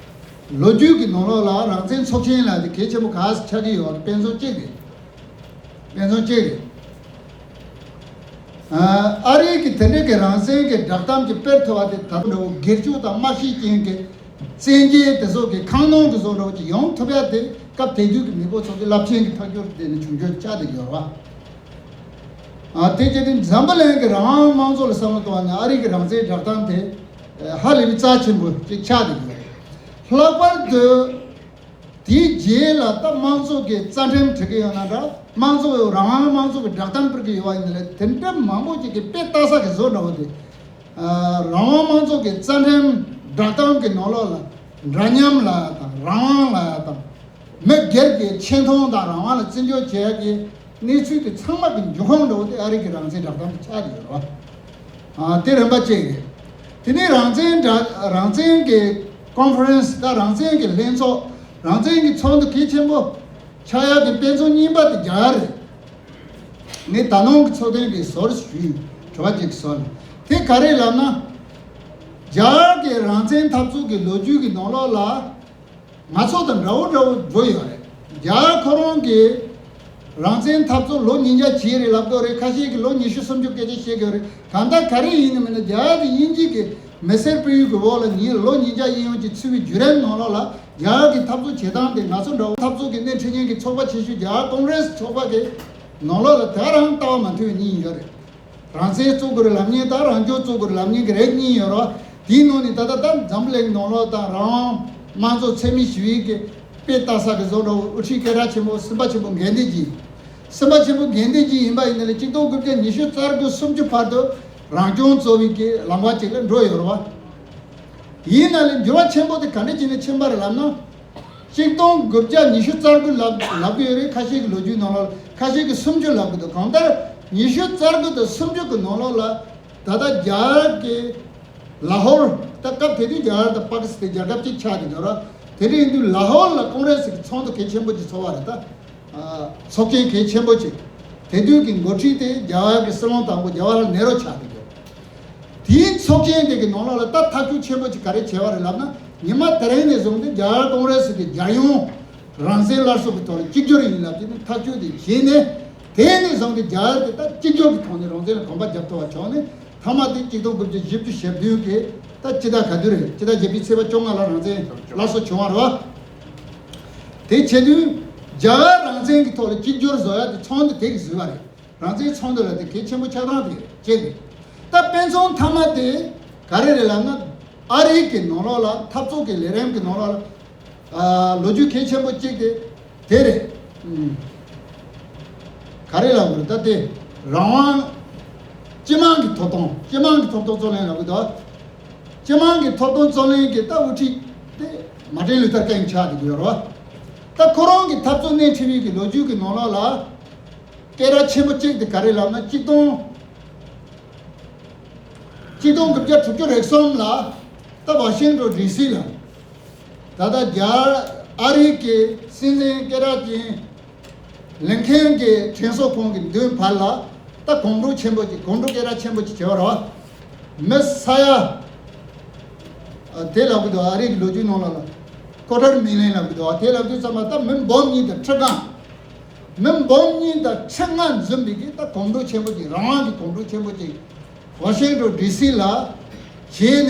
ལོ་རྒྱུས་ཀྱི་ནང་ལོགས་ལ་རང་བཙན་ཚོགས་ཆེན་ལབ་དེ་གལ་ཆེན་པོ་ག་ས་ཆགས་ཀྱི་ཡོད་དཔེ་མཚོན་གཅིག་རེད། དཔེ་མཚོན་གཅིག་རེད། ཨ་རི་གི་དེ་འདྲ་གི་རང་བཙན་གྱི་བསྒྲགས་གཏམ་གྱི་དཔེར་ཐོབ་པ་དེ་ད་དུང་འདྲ་བོ་སྒེར་གཅོད་དང་དམག་ཤེད་ཅན་གྱི་བཙན་རྒྱལ་དེ་ཚོ་གི་ཁང་ནང་གི་བཟོ་འདྲ་བོ་ཅིག་ཡོང་ཐུབ་ཡ་དེ་སྐབས་དེ་དུས་ཀྱི་མི་ཁོ་ཚོ་གི་རླབས་ཆེན་གྱི་ཐག་གཅོད་དེ་ནི་བྱུང་རྒྱུ་ཆགས་བསྡད་ཡོད་རེད་བ། ཨ་དེ་བྱས་ཏེ་འཛམ་བུ་གླིང་གི་རང་དབང་དམངས་གཙོ་ལ་བསམ་བློ་གཏོང་བ་ནི་ཨ་རི་གི་རང་བཙན་བསྒྲགས་གཏམ་དེ་ཧ་ལས་པའི་རྩ་ཆེན་པོ་ཅིག་ཆགས་བསྡད་ཡོད་རེད། ལྷག་པར་དུ། དེའི་རྗེས་ལ་ད་དམངས་གཙོ་གི་རྩ་ཁྲིམས་བྲི་གི་ཡོད་ན་འདྲ། དམངས་གཙོ་རང་དབང་དམངས་གཙོ་གི་བསྒྲགས་གཏམ་སྤེལ་གི་ཡོད་པ་ཡིན་ན་ལས་དེ་འདྲ་མང་པོ་ཅིག་གི་དཔེ་ལྟ་ས་གི་བཟོ་འདྲ་བོ་དེ། ཨ་རང་དབང་དམངས་གཙོ་གི་རྩ་ཁྲིམས་བསྒྲགས་གཏམ་གི་ནང་ལོགས་ལ་འདྲ་མཉམ་ལབ་ཡ་དང་རང་དབང་ལབ་ཡ་དང་། མི་སྒེར་གྱི་ཆེ་མཐོང་དང་རང་དབང་ལ་བརྩི་འཇོག་བྱེད་ཡ་གི་གནས་ཚུལ་དེ་ཚང་མ་གི་འབྱུང་ཁུངས་འདྲ་བོ་དེ་ཨ་རི་གི་རང་བཙན་བསྒྲགས་གཏམ་དེ་ཆགས་ཀྱི་ཡོད་རེད་བ། ཨ་དེ་རིམ་པ་བཅས་རེད། དེ་ནས་རང་བཙན་དྲ་རང་བཙན་གྱི་ཀོན་ཕ་རེན་སི་དང་རང་བཙན་གྱི་ལྷན་ཚོགས་རང་བཙན་གྱི་ཚོགས་འདུ་གལ་ཆེན་པོ་ཆགས་ཡག་གི་དཔེ་མཚོན་གཉིས་པ་དེ་རྒྱ་གར་རེད། ངས་ད་ནང་གི་ཚོགས་ཐེངས་ཀྱི་ཟུར་ཞུས་དྲི་བ་ཅིག་ཟོན། དེ་ག་རེ་ལབ་ན། རྒྱ་གར་གྱི་རང་བཙན་འཐབ་རྩོད་ཀྱི་ལོ་རྒྱུས་ཀྱི་ནང་ལོགས་ལ། ང་ཚོ་དང་འདྲ་བོ་འདྲ་བོ་འགྲོ་ཡོད་རེད། རྒྱ་གར་ཁོ་རང་གི་རང་བཙན་འཐབ་རྩོད་ལོ་ཉིས་བརྒྱ་བྱས་རེད་ལབ་དགོས་རེད། ཁ་ཤས་ཀྱིས་ལོ་ཉི་ཤུ་སུམ་ཅུ་སྐད་ཆ་བཤད་དགོས་རེད། གང་ལྟར་ག་རེ་ཡིན་ནམ་ན་རྒྱ་གར་དེ་དབྱིན་ཇི་གི་མི་སེར་སྤེལ་ཡུལ་གྱི་འོག་ལ་ཉིན་ལོ་ཉིས་བརྒྱ་ཡིན་ཡོང་གི་ཚུད་པའི་བརྒྱུད་རིམ་ནང་ལོགས་ལ་རྒྱ་གར་གྱི་འཐབ་རྩོད་བྱེད་སྟངས་དེ་ང་ཚོ་འདྲ་བོ་འཐབ་རྩོད་ཀྱི་སྣེ་ཁྲིད་མཁན་གྱི་ཚོགས་པ་ཆེ་ཤོས་རྒྱ་གར་ཀོང་རེ་སི་ཚོགས་པ་གི་ནང་ལོགས་ལ་དེ་ག་རང་ལྟ་བ་མ་མཐུན་པའི་གཉིས་ཡོད་རེད། རང་བཙན་རྩོད་དགོས་རེད་ལབ་མཁན་དང་རང་སྐྱོང་རྩོད་དགོས་རེད་ལབ་མཁན་གྱི་རིགས་གཉིས་ཡོད་རེད་བ། དེའི་ནང་ནས་ད་ལྟ་ད་འཛམ་བུ་གླིང་ནང་ལོགས་དང་རང་དབང་དམངས་གཙོ་འཚེ་མེད་ཞི་བའི་གི་དཔེ་ལྟ་ས་གི་བཟོ་འདྲ་བོ་དབུ་ཁྲིད་སྐད་གྲགས་ཆེན་པོ་སེམས་དཔའ་ཆེན་པོ་གྷན་དྷི་ཇི། སེམས་དཔའ་ཆེན་པོ་གྷན་དྷི་ཇི་ཡིན་པ་ཡིན་ན་ལས་གཅིག་སྟོང་དགུ་བརྒྱ་ཉི་ཤུ་རྩ་དགུ་སུམ་ཅུ་བར་དུ་རང་སྐྱོང་རྩོད་པའི་གི་ལམ་ཁ་ཅིག་ལ་འགྲོ་ཡོད་རེད་བ། ཡིན་ན་ལས་འགྱུར་བ་ཆེན་པོ་དེ་ག་འདྲ་བྱས་ནས་ཕྱིན་པ་རེད་ལབ་ན། གཅིག་སྟོང་དགུ་བརྒྱ་ཉི་ཤུ་རྩ་དགུ་ལབ་ལབ་ཀྱི་ཡོད་རེད། ཁ་ཤས་ཀྱི་ལོ་རྒྱུས་ནང་ལོགས་ལ་ཁ་ཤས་ཀྱིས་སུམ་ཅུ་ལབ་ཀྱི་འདུག་གང་ལྟར་ཉི་ཤུ་རྩ་དགུ་དང་སུམ་ཅུ་གི་ནང་ལོགས་ལ་ད་ལྟ་རྒྱ་གར་གྱི་ལ་ཧོར་ད་སྐབས་དེ་དུས་རྒྱ་གར་དང་པ་ཀི་སི་ཐན་རྒྱལ་ཁབ་གཅིག་ཆགས་ཀྱི་འདུག་ར། དེ་འདྲ་ཡིན་དུས་ལ་ཧོར་ལ་ཀོང་རེ་སི་གི་ཚོགས་འདུ་གལ་ཆེན་པོ་ཅིག་ཚོགས་པ་རེད་ད། ཚོགས་ཆེན་གལ་ཆེན་པོ་ཅིག་དེ་དུས་ཀྱི་འགོ་ཁྲིད་དེ་རྒྱ་གར་གྱི་སྲིད་བློན་དང་པོ་ཇ་ཝ་ཧར་ལཱལ་ནེ་རུ་ཆགས་ཀྱི་འདུག་དེའི་ཚོགས་ཆེན་དེ་གི་ནང་ལོགས་ལ་ད་ཐག་གཅོད་ཆེན་པོ་ཅིག་ག་རེ་བྱས་པ་རེད་ལབ་ན། ཉི་མ་དེ་རིང་ནས་བཟུང་སྟེ་རྒྱ་གར་ཀོང་རེ་སི་དེ་རྒྱལ་ཡོངས་རང་བཙན་སླར་གསོ་གི་ཐོག་ལ་གཅིག་གྱུར་ཡིན་ལབ་ཀྱི་ནི་ཐག་གཅོད་དེ་བྱས་ནས། དེ་ནས་བཟུང་སྟེ་རྒྱ་གར་དེ་ད་གཅིག་གྱུར་གྱི་ཐོག་ནས་རང་བཙན་ལ་གོམ་པ་རྒྱབ་ཐུབ་པ་བྱུང་ནས་མཐའ་མ་དེ་གཅིག་སྟོང་དགུ་བརྒྱ་བཞི་བཅུ་ཞེ་བདུན་གི་ད་སྤྱི་ཟླ་ག་དུས་རེད། སྤྱི་ཟླ་བརྒྱད་པའི་ཚེས་པ་བཅོ་ལྔ་ལ་རང་བཙན་སླར་གསོ་བྱུང་བ་རེད་བ། དེ་བྱེད་དུས་རྒྱ་གར་རང་བཙན་གྱི་ཐོག་ལ་གཅིག་གྱུར་བཟོ་ཡ་དེ་ཚོགས་འདུ་དེ་གིས་བཟོས་པ་རེད། རང་བཙན་ཚོགས་འདུ་ལ་དེ་གལ་ཆེན་པོ་ཆགས་སྟངས་དེ་བྱས་རེད། ད་དཔེ་མཚོན་མཐའ་མ་དེ་ག་རེ་རེད་ལབ་ན། ཨ་རིའི་གི་ནང་ལོགས་ལ་འཐབ་རྩོད་ཀྱི་ལས་རིམ་གྱི་ནང་ལོགས་ལ་ཨ་ལོ་རྒྱུས་གལ་ཆེན་པོ་གཅིག་དེ་དེ་རེད། ཨུམ། ག་རེ་ལབ་དགོས་རེད་ད་དེ། རང་དབང་། སྤྱི་དམངས་ཀྱི་ཐོབ་ཐང་། སྤྱི་དམངས་ཀྱི་ཐོབ་ཐང་རྩོད་ལེན་ལབ་གི་འདུག་སྤྱི་དམངས་ཀྱི་ཐོབ་ཐང་རྩོད་ལེན་གྱི་ད་དབུ་ཁྲིད་དེ་མར་ཊིན་ལུ་ཐར་ཀིང་ཆགས་བསྡད་ཀྱི་ཡོད་རེད་བ། ད་ཁོ་རང་གི་འཐབ་རྩོད་སྣེ་ཁྲིད་པའི་གི་ལོ་རྒྱུས་ཀྱི་ནང་ལོགས་ལ་སྐད་གྲགས་ཆེན་པོ་གཅིག་དེ་ག་རེ་ལབ་ན། གཅིག་སྟོང་གཅིག་སྟོང་དགུ་བརྒྱ་དྲུག་ཅུ་རེ་གསུམ་ལ་ད་ཝ་ཤིང་ཊོན་ཌི་སི་ལ་ད་ལྟ་རྒྱ་ཨ་རི་གི་སྲིད་འཛིན་སྐད་གྲགས་ཅན་ལིན་ཁེན་གྱི་དྲན་གསོ་ཁང་གི་མདུན་བར་ལ་ད་གོམ་བགྲོད་ཆེན་པོ་ཅིག་གོམ་བགྲོད་སྐད་གྲགས་ཆེན་པོ་ཅིག་བྱས་པ་རེད་བ། མི་ས་ཡ་ཨ་དེ་ལབ་གི་འདུག་ཨ་རི་གི་ལོ་རྒྱུས་ནང་ལ་ལ་ཀོ་ཊར་མི་ལི་ཡན་ལབ་གི་འདུག་དེ་ལབ་དུས་ཙམ་པ་ད་མི་འབུམ་གཉིས་དང་ཁྲི་ལྔ། མི་འབུམ་གཉིས་དང་ཁྲི་ལྔ་འཛོམས་པའི་གི་ད་གོམ་བགྲོད་ཆེན་པོ་ཅིག་རང་དབང་གི་གོམ་བགྲོད་ཆེན་པོ་ཅིག་ཝ་ཤིང་ཊོན་ཌི་སི་ལ་བྱས་ནས།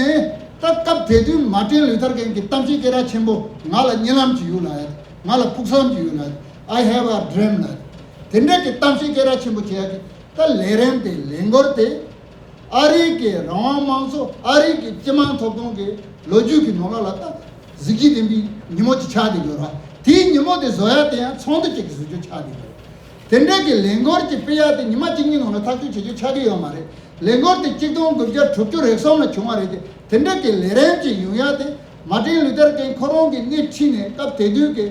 ད་སྐབས་དེ་དུས་མར་ཊིན་ལུ་ཐར་ཀིང་གི་གཏམ་བཤད་སྐད་གྲགས་ཆེན་པོ། ང་ལ་གཉིད་ལམ་ཅིག་ཡོད་ལབ་ཡ། ང་ལ་ཕུགས་བསམ་ཅིག་ཡོད་ལབ་ཡ། I have a dream ལབ་ཡ། དེ་འདྲ་གི་གཏམ་བཤད་སྐད་གྲགས་ཆེན་པོ་བྱེད་ཡ་གི་ད་ལས་རིམ་དེ་ལས་འགུལ་དེ། ཨ་རིའི་གི་རང་དབང་དམངས་གཙོ། ཨ་རིའི་གི་སྤྱི་དམངས་ཐོབ་ཐང་གི་ལོ་རྒྱུས་ཀྱི་ནང་ལོགས་ལ་ད་གཟི་བརྗིད་ལྡན་པའི་ཉིན་མོ་ཅིག་ཆགས་བསྡད་ཡོད་རེད། དེའི་ཉིན་མོ་དེ་བཟོ་ཡ་དེ་ཡང་ཚོགས་འདུ་གཅིག་གི་བཟོ་རྒྱུ་ཆགས་བསྡད་ཡོད་རེད། དེ་འདྲ་གི་ལས་འགུལ་གྱི་སྤེལ་ཡ་དེ་ཉི་མ་གཅིག་གཉིས་ནང་ལ་ཐག་གཅོད་བྱེད་རྒྱུ་ཆགས་ཀྱི་ཡོད་མ་རེད། ལས་འགུལ་དེ་གཅིག་སྟོང་དགུ་བརྒྱ་དྲུག་ཅུ་རེ་གསུམ་ལ་བྱུང་བ་རེད་དེ། དེ་འདྲ་གི་ལས་རིམ་གྱི་ཡོང་ཡ་དེ་མར་ཊིན་ལུ་ཐར་ཀིང་ཁོ་རང་གིས་སྣེ་ཁྲིད་ནས་སྐབས་དེ་དུས་ཀྱི་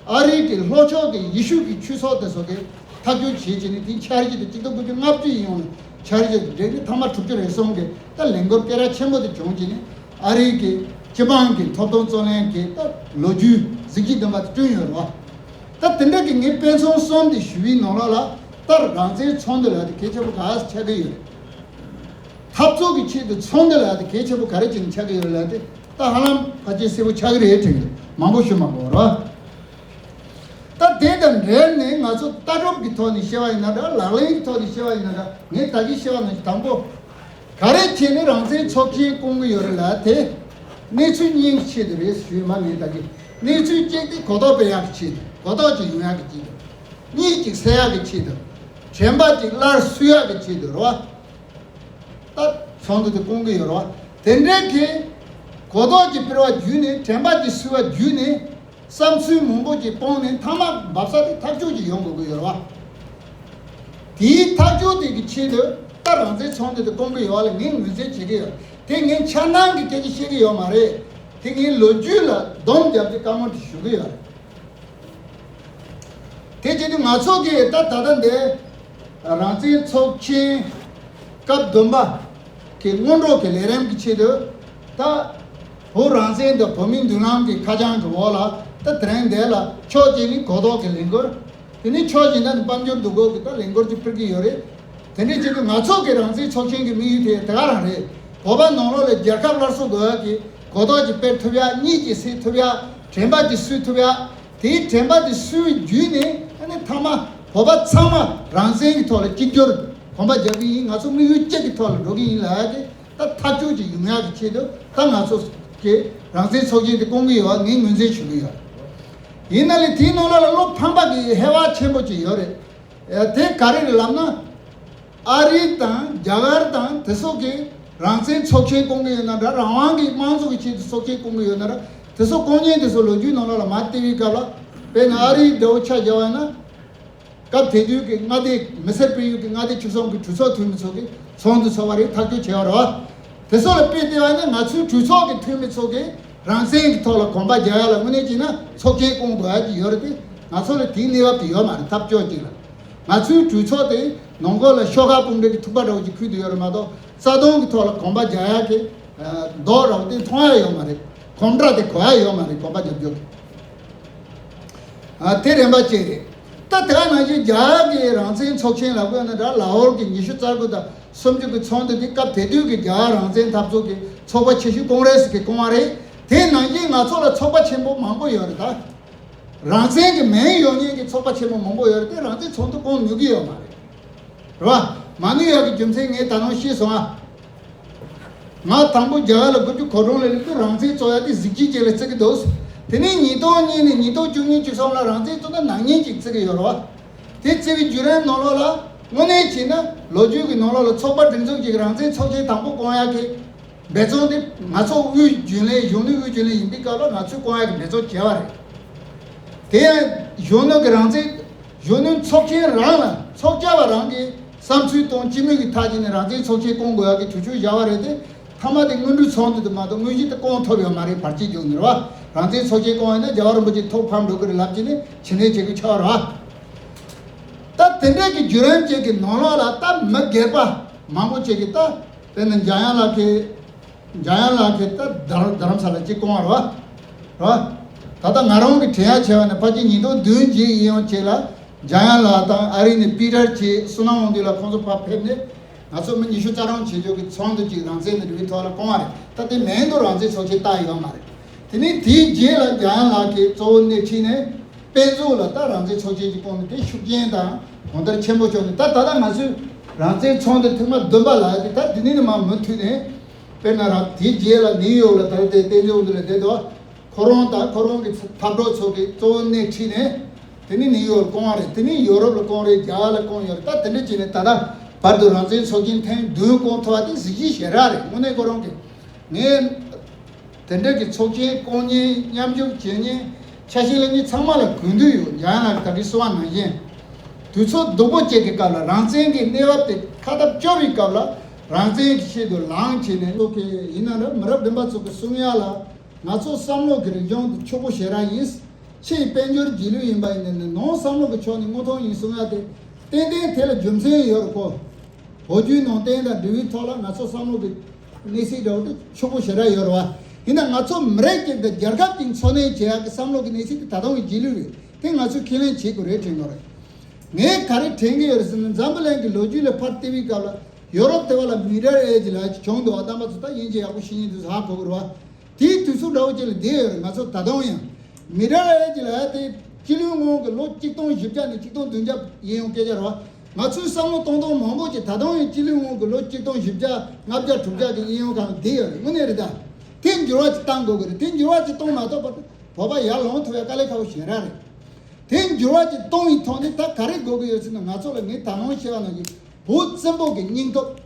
ཨ་རིའི་གི་ལྷོ་ཕྱོགས་ཀྱི་ཡེ་ཤུ་གི་ཆོས་ཚོགས་དེ་ཚོ་གིས་ཐག་གཅོད་བྱས་བྱས་ནས། དེའི་འཆར་གཞི་དེ་གཅིག་སྟོང་དགུ་བརྒྱ་ལྔ་བཅུ་ཡིན་ཡོང་ནས་འཆར་གཞི་དེ་འགྲིག་ནས། མཐའ་མ་དྲུག་ཅུ་རེ་གསུམ་གི་ད་ལས་འགུལ་སྐད་གྲགས་ཆེན་པོ་དེ་བྱུང་བྱས་ནས། ཨ་རིའི་གི་སྤྱི་འབངས་ཀྱི་ཐོབ་ཐང་རྩོད་ལེན་གྱི་ད་ལོ་རྒྱུས་གཟི་བརྗིད་ལྡན་པ་དེ་བསྐྲུན་ཡོད་རེད་བ། ད་དེ་འདྲ་གི་ངས་དཔེ་མཚོན་གསུམ་དེ་ཞུ་བའི་ནང་ལོགས་ལ་ད་རང་བཙན་ཚོགས་འདུ་ལབ་དེ་གལ་ཆེན་པོ་ག་ས་ཆགས་ཀྱི་ཡོད་རེད། འཐབ་རྩོད་ཀྱི་ཆེད་དུ་ཚོགས་འདུ་ལབ་དེ་གལ་ཆེན་པོ་ག་རེ་བྱས་ནས་ཆགས་ཀྱི་ཡོད་རེད་ལབ་དེ་ད་ཧ་ལམ་ཕལ་ཆེར་གསལ་པོ་ཆགས་ཀྱི་རེད་དྲན་གྱི་འདུག་མང་པོ་ཞུ་མ་དགོས་རེད་བ། ད་དེ་དང་འབྲེལ་ནས་ང་ཚོ་ལྟ་གྲུབ་ཀྱི་ཐོག་ནས་བཤད་པ་ཡིན་ན་འདྲ། ལག་ལེན་གྱི་ཐོག་ནས་བཤད་པ་ཡིན་ན་འདྲ། ངས་ད་གིན་བཤད་པ་ནང་བཞིན་དང་པོ་ག་རེ་བྱས་ནས་རང་བཙན་ཚོགས་ཆེན་བསྐོང་གི་ཡོད་རེད་ལབ་དེ། གནས་ཚུལ་གཉིས་ཀྱི་ཆེད་དུ་རེད་ཞུས་མ། ངས་ད་གིན་གནས་ཚུལ་གཅིག་དེ་གོ་རྟོགས་སྤེལ་ཡག་གི་ཆེད་དུ། གོ་རྟོགས་ཅིག་ཡོང་ཡག་གི་ཆེད་དུ། གཉིས་ཅིག་སེལ་ཡག་གི་ཆེད་དུ། དྲན་པ་ཅིག་སླར་གསོ་ཡག་གི་ཆེད་དུ་རེད་བ། ད་ཚོགས་འདུ་དེ་བསྐོང་གི་ཡོད་རེད་བ། དེ་འདྲའི་གི་གོ་རྟོགས་ཀྱི་སྤེལ་བ་བརྒྱུད་ནས། དྲན་པ་ཀྱི་གསོ་བ་བརྒྱུད་ནས། བསམ་ཚུལ་མང་པོ་ཅིག་སྤུངས་ནས་མཐའ་མ་འབབ་ས་དེ་ཐག་གཅོད་ཅིག་ཡོང་དགོས་ཀྱི་ཡོད་རེད་བ། དེའི་ཐག་གཅོད་དེ་གི་ཆེད་དུ་ད་རང་བཙན་ཚོགས་འདུ་དེ་བསྐོང་གི་ཡོད་བ་ལ་ངས་ངོས་འཛིན་བྱེད་ཀྱི་ཡོད། དེ་ངས་འཆར་སྣང་གི་སྐད་ཆ་བཤད་ཀྱི་ཡོད་མ་རེད། དེ་ངས་ལོ་རྒྱུས་ལ་སྡོམ་བརྒྱབ་སྟེ་བཀའ་མོལ་དེ་ཞུ་གི་ཡོད་རེད། དེ་བྱས་ཏེ་ང་ཚོ་གིས་ད་ད་ལྟ་འདི་རང་བཙན་ཚོགས་ཆེན་སྐབས་བདུན་པ་གི་སྔོན་འགྲོ་གི་ལས་རིམ་གྱི་ཆེད་དུ། ད་བོད་རང་བཙན་དང་བོད་མིའི་མདུན་ལམ་གྱི་ཁ་བྱང་གི་འོག་ལ་ད་དེ་རིང་འདི་ལ་ཕྱོགས་གཅིག་ནས་གོ་རྟོགས་ཀྱི་ལས་འགུལ། དེ་ནས་ཕྱོགས་གཞན་དུ་ནི་དཔལ་འབྱོར་འདུ་འགོད་ཀྱི་ད་ལས་འགུལ་ཅིག་སྤེལ་གྱི་ཡོད་རེད། དེ་འདྲའི་ཆེད་དུ་ང་ཚོ་གི་རང་བཙན་ཚོགས་ཆེན་གྱི་དམིགས་ཡུལ་དེ་དེ་ག་རང་རེད། བོད་པ་ནང་ལོགས་ལ་རྒྱལ་ཁབ་སླར་གསོ་དགོས་ཡག་གི་གོ་རྟོགས་ཀྱི་སྤེལ་ཐུབ་ཡག། གཉིད་ཀྱི་སད་ཐུབ་ཡག། དྲན་པ་ཀྱི་གསོས་ཐུབ་ཡག། དེའི་དྲན་པ་དེ་གསོས་བརྒྱུད་ནས་ཨ་ནི་མཐའ་མ་བོད་པ་ཚང་མ་རང་བཙན་གྱི་ཐོག་ལ་གཅིག་གྱུར་གོམ་པ་རྒྱབ་ཀྱི་ཡིན། ང་ཚོ་དམིགས་ཡུལ་གཅིག་གི་ཐོག་ལ་འགྲོ་གི་ཡིན་ལབ་ཡག་གི་ད་ཐག་གཅོད་ཅིག་ཡོང་ཡག་གི་ཆེད་དུ་ད་ང་ཚོ་གི་རང་བཙན་ཚོགས་ཆེན་དེ་བསྐོང་གི་ཡོད་པ་ངས་ངོས་འཛིན་ཞུ་གི་ཡོད། ཡིན་ན་ལས་དེའི་ནང་ལ་ལ་བློ་ཕམ་པ་གི་ཧེ་བག་ཆེན་པོ་ཅིག་ཡོད་རེད། ཨ། དེ་ག་རེ་རེད་ལབ་ན། ཨ་རི་དང་རྒྱ་གར་དང་དེ་ཚོ་གིས་རང་བཙན་ཚོགས་ཆེན་བསྐོང་གི་ཡོད་ན་འདྲ། རང་དབང་གི་དམངས་གཙོ་གི་ཆེད་དུ་ཚོགས་ཆེན་བསྐོང་གི་ཡོད་ན་འདྲ། དེ་ཚོ་བསྐོང་མཁན་དེ་ཚོ་ལོ་རྒྱུས་ནང་ལོགས་ལ་མར་བལྟས་པའི་སྐབས་ལ། དཔེར་ན་ཨ་རིའི་འདྲ་བོ་ཆ་བཞག་པ་ན། སྐབས་དེ་དུས་ཀྱི་མངའ་སྡེ། མི་སེར་སྤེལ་ཡུལ་གྱི་མངའ་སྡེ་བཅུ་གསུམ་གྱི་གྲོས་ཚོགས་འཐུས་མི་ཚོ་གིས་ཚོགས་འདུ་ཚོགས་པ་རེད། ཐག་གཅོད་བྱས་པ་རེད་བ། དེ་ཚོ་ལ་དཔེ་བལྟས་པ་ན་ང་ཚོའི་གྲོས་ཚོགས་ཀྱི་འཐུས་མི་ཚོ་གིས་རང་བཙན་གྱི་ཐོག་ལ་གོམ་པ་རྒྱག་ཡག་ལ་དངོས་གནས་བྱས་ན་ཚོགས་ཆེན་བསྐོང་དགོས་ཡག་ཅིག་ཡོད་རེད་དེ། ང་ཚོ་ལ་དེའི་གནས་བབ་དེ་ཡོད་མ་རེད། ཐབས་སྐྱོ་ཅིག་ལ། ང་ཚོའི་གྲོས་ཚོགས་དེ་ནང་ཁུལ་ལ་ཤོག་ཁག་སྤུངས་འདྲ་གི་ཐུག་པ་འདྲ་བོ་ཅིག་ཁུལ་དུ་ཡོད་རེད་མ་གཏོགས། རྩ་དོན་གྱི་ཐོག་ལ་གོམ་པ་རྒྱག་ཡག་གི་རྡོག་ར་བ་དེ་མཐོང་ཡག་ཡོད་མ་རེད། གོམ་སྒྲ་དེ་གོ་ཡག་ཡོད་མ་རེད། གོམ་པ་རྒྱབ་རྒྱུ་གི། ཨ། དེ་རིམ་པ་བཅས་རེད། ད་དེ་ག་ནང་བཞིན་རྒྱ་གར་གྱི་རང་བཙན་ཚོགས་ཆེན་ལབ་དགོས་ན་འདྲ། ལ་ཧོར་གྱི་ཉི་ཤུ་རྩ་དགུ་དང་སུམ་ཅུ་གི་ཚོགས་འདུ་དེ་སྐབས་དེ་དུས་ཀྱི་རྒྱ་གར་རང་བཙན་འཐབ་རྩོད་ཀྱི་ཚོགས་པ་ཆེ་ཤོས་ཀོང་རེ་སི་གིས་བསྐོང་བ་རེད། དེ་ནང་བཞིན་ང་ཚོ་ལ་ཚོགས་པ་ཆེན་པོ་མང་པོ་ཡོད་རེད་ད། རང་བཙན་གྱི་མིང་ཡོད་མཁན་གྱི་ཚོགས་པ་ཆེན་པོ་མང་པོ་ཡོད་རེད་དེ། རང་བཙན་ཚོགས་འདུ་བསྐོང་ནུས་ཀྱི་ཡོད་མ་རེད། རེད་བ། མ་ནུས་ཡག་གི་རྒྱུ་མཚན་ངས་ད་ནང་ཤེས་སོང་ཨ། ང་དང་པོ་རྒྱ་གར་ལ་དགུ་བཅུ་གོ་གྲངས་ལ་སླེབས་དུས་རང་བཙན་རྩོད་ཡག་དེ་གཟི་བརྗིད་ཅན་ལ་བརྩི་གི་འདུག་དེ་ནས་ཉིས་སྟོང་གཉིས་ནས་ཉིས་སྟོང་བཅུ་གཉིས་བཅུ་གསུམ་ལ་རང་བཙན་རྩོད་ན་ནག་ཉེས་ཅིག་བརྩི་གི་ཡོད་རེད་བ། དེ་བརྩི་བའི་བརྒྱུད་རིམ་ནང་ལོགས་ལ་དངོས་གནས་བྱས་ན་ལོ་རྒྱུས་ཀྱི་ནང་ལོགས་ལ་ཚོགས་པ་སྒྲིག་འཛུགས་ཀྱིས་རང་བཙན་ཚོགས་ཆེན་དང་པོ་བསྐོང་ཡག་གི་འབད་བརྩོན་དེ་ང་ཚོ་དབུས་རྒྱུན་ལས། གཞོན་ནུ་དབུས་རྒྱུན་ལས་ཡིན་པའི་སྐབས་ལ་ང་ཚོས་བསྐོང་ཡག་གི་འབད་བརྩོན་བྱས་པ་རེད། དེ་ཡང་གཞོན་ནུ་གི་རང་བཙན། གཞོན་ནུ་ཚོགས་ཆེན་རང་ལ་ཚོགས་བཅར་བ་རང་གིས་བསམ་ཚུལ་དང་སྤྱི་མོས་ཀྱི་ཐག་བཅད་ནས་རང་བཙན་ཚོགས་ཆེན་བསྐོང་དགོས་ཡག་གི་གྲོས་ཆོད་བཞག་པ་རེད་དེ། མཐའ་མ་དེ་སྔོན་འགྲོའི་ཚོགས་འདུ་དེ་མ་གཏོགས་དངོས་གཞི་དེ་བསྐོང་ཐུབ་ཡོད་མ་རེད། བར་ཆད་བྱུང་ནས་རེད་བ། རང་བཙན་ཚོགས་ཆེན་བསྐོང་ཡོད་ན་རྒྱལ་བ་རིན་པོ་ཆེ་ཐུགས་ཕམ་འགྲོ་གི་རེད་ལབ་བྱས་ནས་ཕྱི་འཐེན་བྱེད་དགོས་ཆགས་པ་རེད་བ། ད་དེ་འདྲ་གི་བརྒྱུད་རིམ་ཅིག་གི་ནང་ལོགས་ལ་ད་མི་སྒེར་པ་མང་པོ་ཅིག་གིས། ད་དཔེར་ན་འཇམ་དབྱངས་ལགས་ཀྱིས། འཇམ་དབྱངས་ལགས་ཀྱིས་ད་རྡ་རྡ་རམ་ས་ལ་གཅིག་བསྐོང་བ་རེད་བ། རེད་བ། ད་ལྟ་ང་རང་གིས་དྲན་ཡག་བྱས་པ་ན་ཕལ་ཆེར་ཉིས་སྟོང་བདུན་བརྒྱད་ཡིན་ཡོང་ཅིག་ལ་འཇམ་དབྱངས་ལགས་དང་ཨ་རི་ནས་པི་ཊར་གྱིས་བསོད་ནམས་དབང་འདུས་ལགས་ཁོང་ཚོ་ཕར་ཕེབས་ནས་ང་ཚོ་མི་ཉི་ཤུ་རྩ་གྲངས་བྱེད་ཕྱོགས་ཀྱི་ཚོགས་འདུ་ཅིག་རང་བཙན་དང་འབྲེལ་བའི་ཐོག་ལ་བསྐོང་བ་རེད། ད་དེ་མིང་དུ་རང་བཙན་ཚོགས་ཆེན་བཏགས་ཡོད་མ་རེད། དེ་ནས་དེའི་རྗེས་ལ་འཇམ་དབྱངས་ལགས་ཀྱིས་གཙོ་བོ་སྣེ་ཁྲིད་ནས་དཔེ་མཛོད་ལ་ད་རང་བཙན་ཚོགས་ཆེན་ཅིག་བསྐོང་ནས་དེ་ཤུགས་རྐྱེན་དང་གང་ལྟར་ཆེན་པོ་བྱུང་ནས། ད་ད་ལྟ་ང་ཚོས་རང་བཙན་ཚོགས་འདུ་ཐེངས་མ་བདུན་པ་ལབ་ཡག་དེ་ད་དེ་ནས་ནི་མར་མུ་མཐུད་ནས། དཔེར་ན་རང་དེའི་རྗེས་ལ་ནིའུ་ཡོག་ལ་ད་ལྟའི་དཔེ་མཛོད་འདི་ལ་བསྡད་དོ། ཁོ་རང་དང་ཁོ་རང་གི་འཐབ་གྲོགས་ཚོ་གིས་གཙོ་བོ་སྣེ་ཁྲིད་ནས། དེ་ནས་ནིའུ་ཡོག་ལ་བསྐོང་བ་རེད། དེ་ནས་ཡོ་རོབ་ལ་བསྐོང་རེད། རྒྱ་གར་ལ་བསྐོང་ཡོད་རེད། ད་དེ་འདྲ་བྱས་ནས་ད་ལྟ་བར་དུ་རང་བཙན་ཚོགས་ཆེན་ཐེངས་བདུན་བསྐོང་ཐུབ་པ་དེ་གཟི་བརྗིད་ཞེ་དྲག་རེད། དངོས་གནས་ཁོ་རང་གིས། ངས་དེ་འདྲ་གི་ཚོགས་ཆེན་བསྐོང་མཁན། མཉམ་ཞུགས་བྱེད་མཁན། ཆ་ཤས་ལེན་མཁན་ཚང་མ་ལ་གུས་འདུད་ཡོད། འཇམ་དབྱངས་ལགས་ད་གིན་གསུངས་པ་ནང་བཞིན། དུས་ཚོད་སྡུག་པོ་ཅིག་གི་སྐབས་ལ་རང་བཙན་གྱི་གནས་བབ་དེ་ཁ་ཐབས་སྐྱོ་བའི་སྐབས་ལ་རང་བཙན་གྱི་ཆེད་དུ་ལངས་བྱས་ནས། ལོ་གི་ཡིན་ན་ར་མི་རབས་བདུན་པ་ཚོ་གི་གསུང་ཡག་ལ། ང་ཚོ་བསམ་བློ་གི་རིག་གཞུང་དེ་ཕྱུག་པོ་ཞེ་དྲག་ཡིན། ཕྱི་ཡི་དཔལ་འབྱོར་རྗེས་ལུས་ཡིན་པ་ཡིན་ནའི་ནང་བསམ་བློ་གི་ཕྱོགས་ནས་དངོས་མཐོང་ཡིན་གསུང་ཡག་དེ་ཏན་ཏན་དེ་ལ་རྒྱུ་མཚན་ཡོད་རེད་ཁོ། བོད་བརྒྱུད་ནང་བསྟན་དང་འབྲེལ་བའི་ཐོག་ལ་ང་ཚོ་བསམ་བློ་གི་ གནས་ཚུལ་འདྲ་བོ་དེ་ཕྱུག་པོ་ཞེ་དྲག་ཡོད་རེད་བ། ཡིན་ན་ང་ཚོ་མི་རིགས་ཀྱི་འདི་རྒྱལ་ཁབ་ཀྱི་འཚོ་གནས་བྱེད་ཡག་གི་བསམ་བློ་གི་གནས་ཚུལ་དེ་ད་དུང་རྗེས་ལུས་རེད། དེ་ང་ཚོས་ཁས་ལེན་བྱེད་དགོས་རེད་དྲན་གྱི་རེད། ངས་ག་རེ་དྲན་གྱི་ཡོད་རེད་ཟེར་ན། འཛམ་བུ་གླིང་གི་ལོ་རྒྱུས་ལ་ཕར་བལྟས་པའི་སྐབས་ལ་ཡོ་རོབ་དེ་བ་ལ་མི་ཌལ་ཨེ་ཇི་ལབ་ཡག་ཅིག་བྱུང་འདུག་བ། རྣམ་པ་ཚོ་ད་དབྱིན་ཇི་ཡག་པོ་ཤེས་མཁན་དེ་ཚོ་ཧ་གོ་གི་རེད་བ། དེའི་དུས་ཚོད་འདྲ་བོ་ཅིག་ལ་བསྡད་ཡོད་རེད། ང་ཚོ་ད་དུང་ཡང་མི་ཌལ་ཨེ་ཇི་ལབ་ཡག་དེ་སྤྱི་ལོའི་སྔོན་གྱི་ལོ་ཆིག་སྟོང་བཞི་བརྒྱ་ནས་ཆིག་སྟོང་བདུན་བརྒྱ་གཡས་གཡོན་སྐད་ཆ་རེད་བ། ང་ཚོས་བསམ་བློ་གཏོང་སྟངས་མང་པོ་ཅིག་ད་དུང་ཡང་སྤྱི་ལོའི་སྔོན་གྱི་ལོ་ཆིག་སྟོང་བཞི་བརྒྱ་ལྔ་བརྒྱ་དྲུག་བརྒྱ་གི་གཡས་གཡོན་སྒང་ལ་བསྡད་ཡོད་རེད། དངོས་གནས་རེད་ད། དེ་འགྱུར་བ་ཅིག་གཏང་དགོས་ཀྱི་རེད། དེ་འགྱུར་བ་ཅིག་གཏོང་མ་ཐུབ་པ་དེ་བོད་པ་ཡར་ལོངས་ཐུབ་ཡག་དཀའ་ལས་ཁག་པོ་ཞེ་དྲག་རེད། དེ་འགྱུར་བ་ཅིག་གཏོང་བའི་ཐོག་ནས་ད་ག་རེ་དགོས་ཀྱི་ཡོད་ཟེར་ན། ང་ཚོ་ལ་ངས་ད་ལོང་བཤད་པ་ནང་བཞིན་བོད་བཙན་པོ་གི་སྙིང་སྟོབས།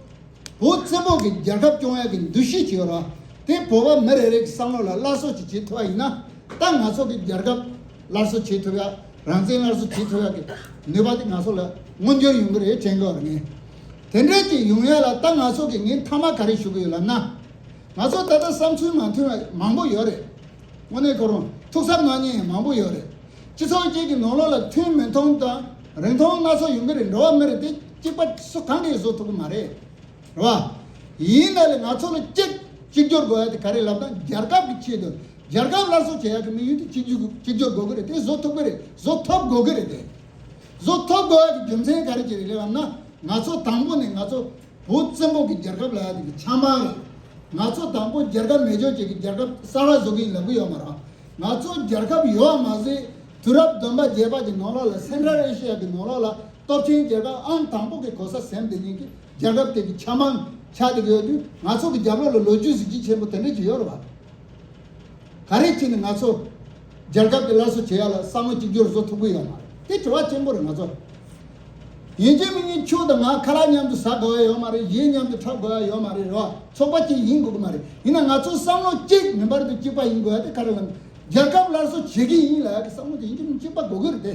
བོད་བཙན་པོ་གི་རྒྱལ་ཁབ་སྐྱོང་ཡག་གི་འདུ་ཤེས་ཅིག་ཡོད་ར། དེ་བོད་པ་མི་རེ་རེ་གི་བསམ་བློ་ལ་སླར་གསོ་ཅིག་བྱེད་ཐུབ་པ་ཡིན་ན། ད་ང་ཚོ་གི་རྒྱལ་ཁབ་སླར་གསོ་བྱེད་ཐུབ་ཡག་རང་བཙན་སླར་གསོ་བྱེད་ཐུབ་ཡག་གི་ནུས་པ་དེ་ང་ཚོ་ལ་མངོན་འགྱུར་ཡོང་གི་རེད་དྲན་གྱི་ཡོད་རེད། ངས་དེ་འདྲ་ཅིག་ཡོང་ཡག་ལ་ད་ང་ཚོ་གི་ངས་མཐའ་མ་ག་རེ་ཞུ་གི་ཡོད་ལབ་ན། ང་ཚོ་ད་ལྟ་བསམ་ཚུལ་མ་མཐུན་པ་མང་པོ་ཡོད་རེད། དངོས་གནས་ཁོ་རང་ཐུགས་གཟབ་གནང་མཁན་ཡང་མང་པོ་ཡོད་རེད། སྤྱི་ཚོགས་གཅིག་གི་ནང་ལོགས་ལ་མཐུན་མི་མཐུན་དང་རིན་ཐང་སྣ་ཚོགས་ཡོང་གི་རེད། འགྲོ་བ་མི་རེད་དེ། གཅིག་པ་སུ་གང་གིས་བཟོ་ཐུབ་ཀྱི་མ་རེད། རེད་བ། ཡིན་ན་ལས་ང་ཚོ་ལ་གཅིག་གཅིག་གྱུར་དགོས་ཡ་དེ་ག་རེ་ལབ་ན། རྒྱལ་ཁབ་ཀྱི་ཆེད་དུ། རྒྱལ་ཁབ་སླར་གསོ་བྱེད་ཡ་གི་དམིགས་ཡུལ་དེ་གཅིག་གྱུར་གཅིག་གྱུར་དགོས་ཀྱི་རེད་དེ། བཟོ་ཐུབ་ཀྱི་རེད། བཟོ་ཐུབ་དགོས་ཀྱི་རེད་དེ། བཟོ་ཐུབ་དགོས་ཡ་གི་རྒྱུ་མཚན་ག་རེ་ཅིག་རེད་ལབ་ན། ང་ཚོ་དང་པོ་ནས་ང་ཚོ་བོད་བཙན་པོ་གི་རྒྱལ་ཁབ་ལབ་ཡ་དེ་གི་ཆ་མ་རེད། ང་ཚོ་དང་པོ་རྒྱལ་ཁབ་མེད་ཆོག་ཅིག་གི་རྒྱལ་ཁབ་གསར་པ་བཟོ་གི་ཡིན་ལབ་གི་ཡོད་མ་རེད། ང་ཚོ་རྒྱལ་ཁབ་ཡོད་མ་ཟད། དུས་རབས་བདུན་པ་བརྒྱད་པ་གི་ནང་ལོགས་ལ། སེན་ཊྲལ་ཨེ་ཤི་ཡ་གི་ནང་ལོགས་ལ་སྟོབས་ཆེན་རྒྱལ་ཁབ་ཨང་དང་པོ་གི་གོ་ས་ཟིན་བསྡད་མཁན་གྱི་རྒྱལ་ཁབ་དེ་གི་ཆ་མ་ཆགས་བསྡད་ཀྱི་ཡོད་དུས། ང་ཚོ་གི་རྒྱབ་ལོགས་ལ་ལོ་རྒྱུས་གཟི་བརྗིད་ཆེན་པོ་དེ་འདྲ་ཅིག་ཡོད་རེད་བ། ག་རེ་བྱས་ནས་ང་ཚོ་རྒྱལ་ཁབ་དེ་སླར་གསོ་བྱེད་ཡ་ལ་བསམ་བློ་གཅིག་གྱུར་བཟོ་ཐུབ་ཀྱི་ཡོད་མ་རེད། དེ་དྲི་བ་ཆེན་པོ་རེད། ང་ཚོ་ཡིན་གཅིག་མིན་གཉིས་ཁྱོད་དང་ང་ཁ་ལག་མཉམ་དུ་ཟ་དགོས་ཡ་ཡོད་མ་རེད། ཡས་མཉམ་དུ་འཁྲབ་དགོས་ཡ་ཡོད་མ་རེད། རེད་བ། ཚོགས་པ་གཅིག་ཡིན་དགོས་ཀྱི་མ་རེད། ཡིན་ན་ང་ཚོ་བསམ་བློ་གཅིག་མིན་པར་དུ་གཅིག་པ་ཡིན་དགོས་ཡ་དེ་ག་རེ་ལབ་ན། རྒྱལ་ཁབ་སླར་གསོ་བྱེད་ཀྱི་ཡིན་ལབ་ཡ་གི་བསམ་བློ་དེ་ཡིན་གཅིག་མིན་གཅིག་པ་དགོས་ཀྱི་རེད་དེ།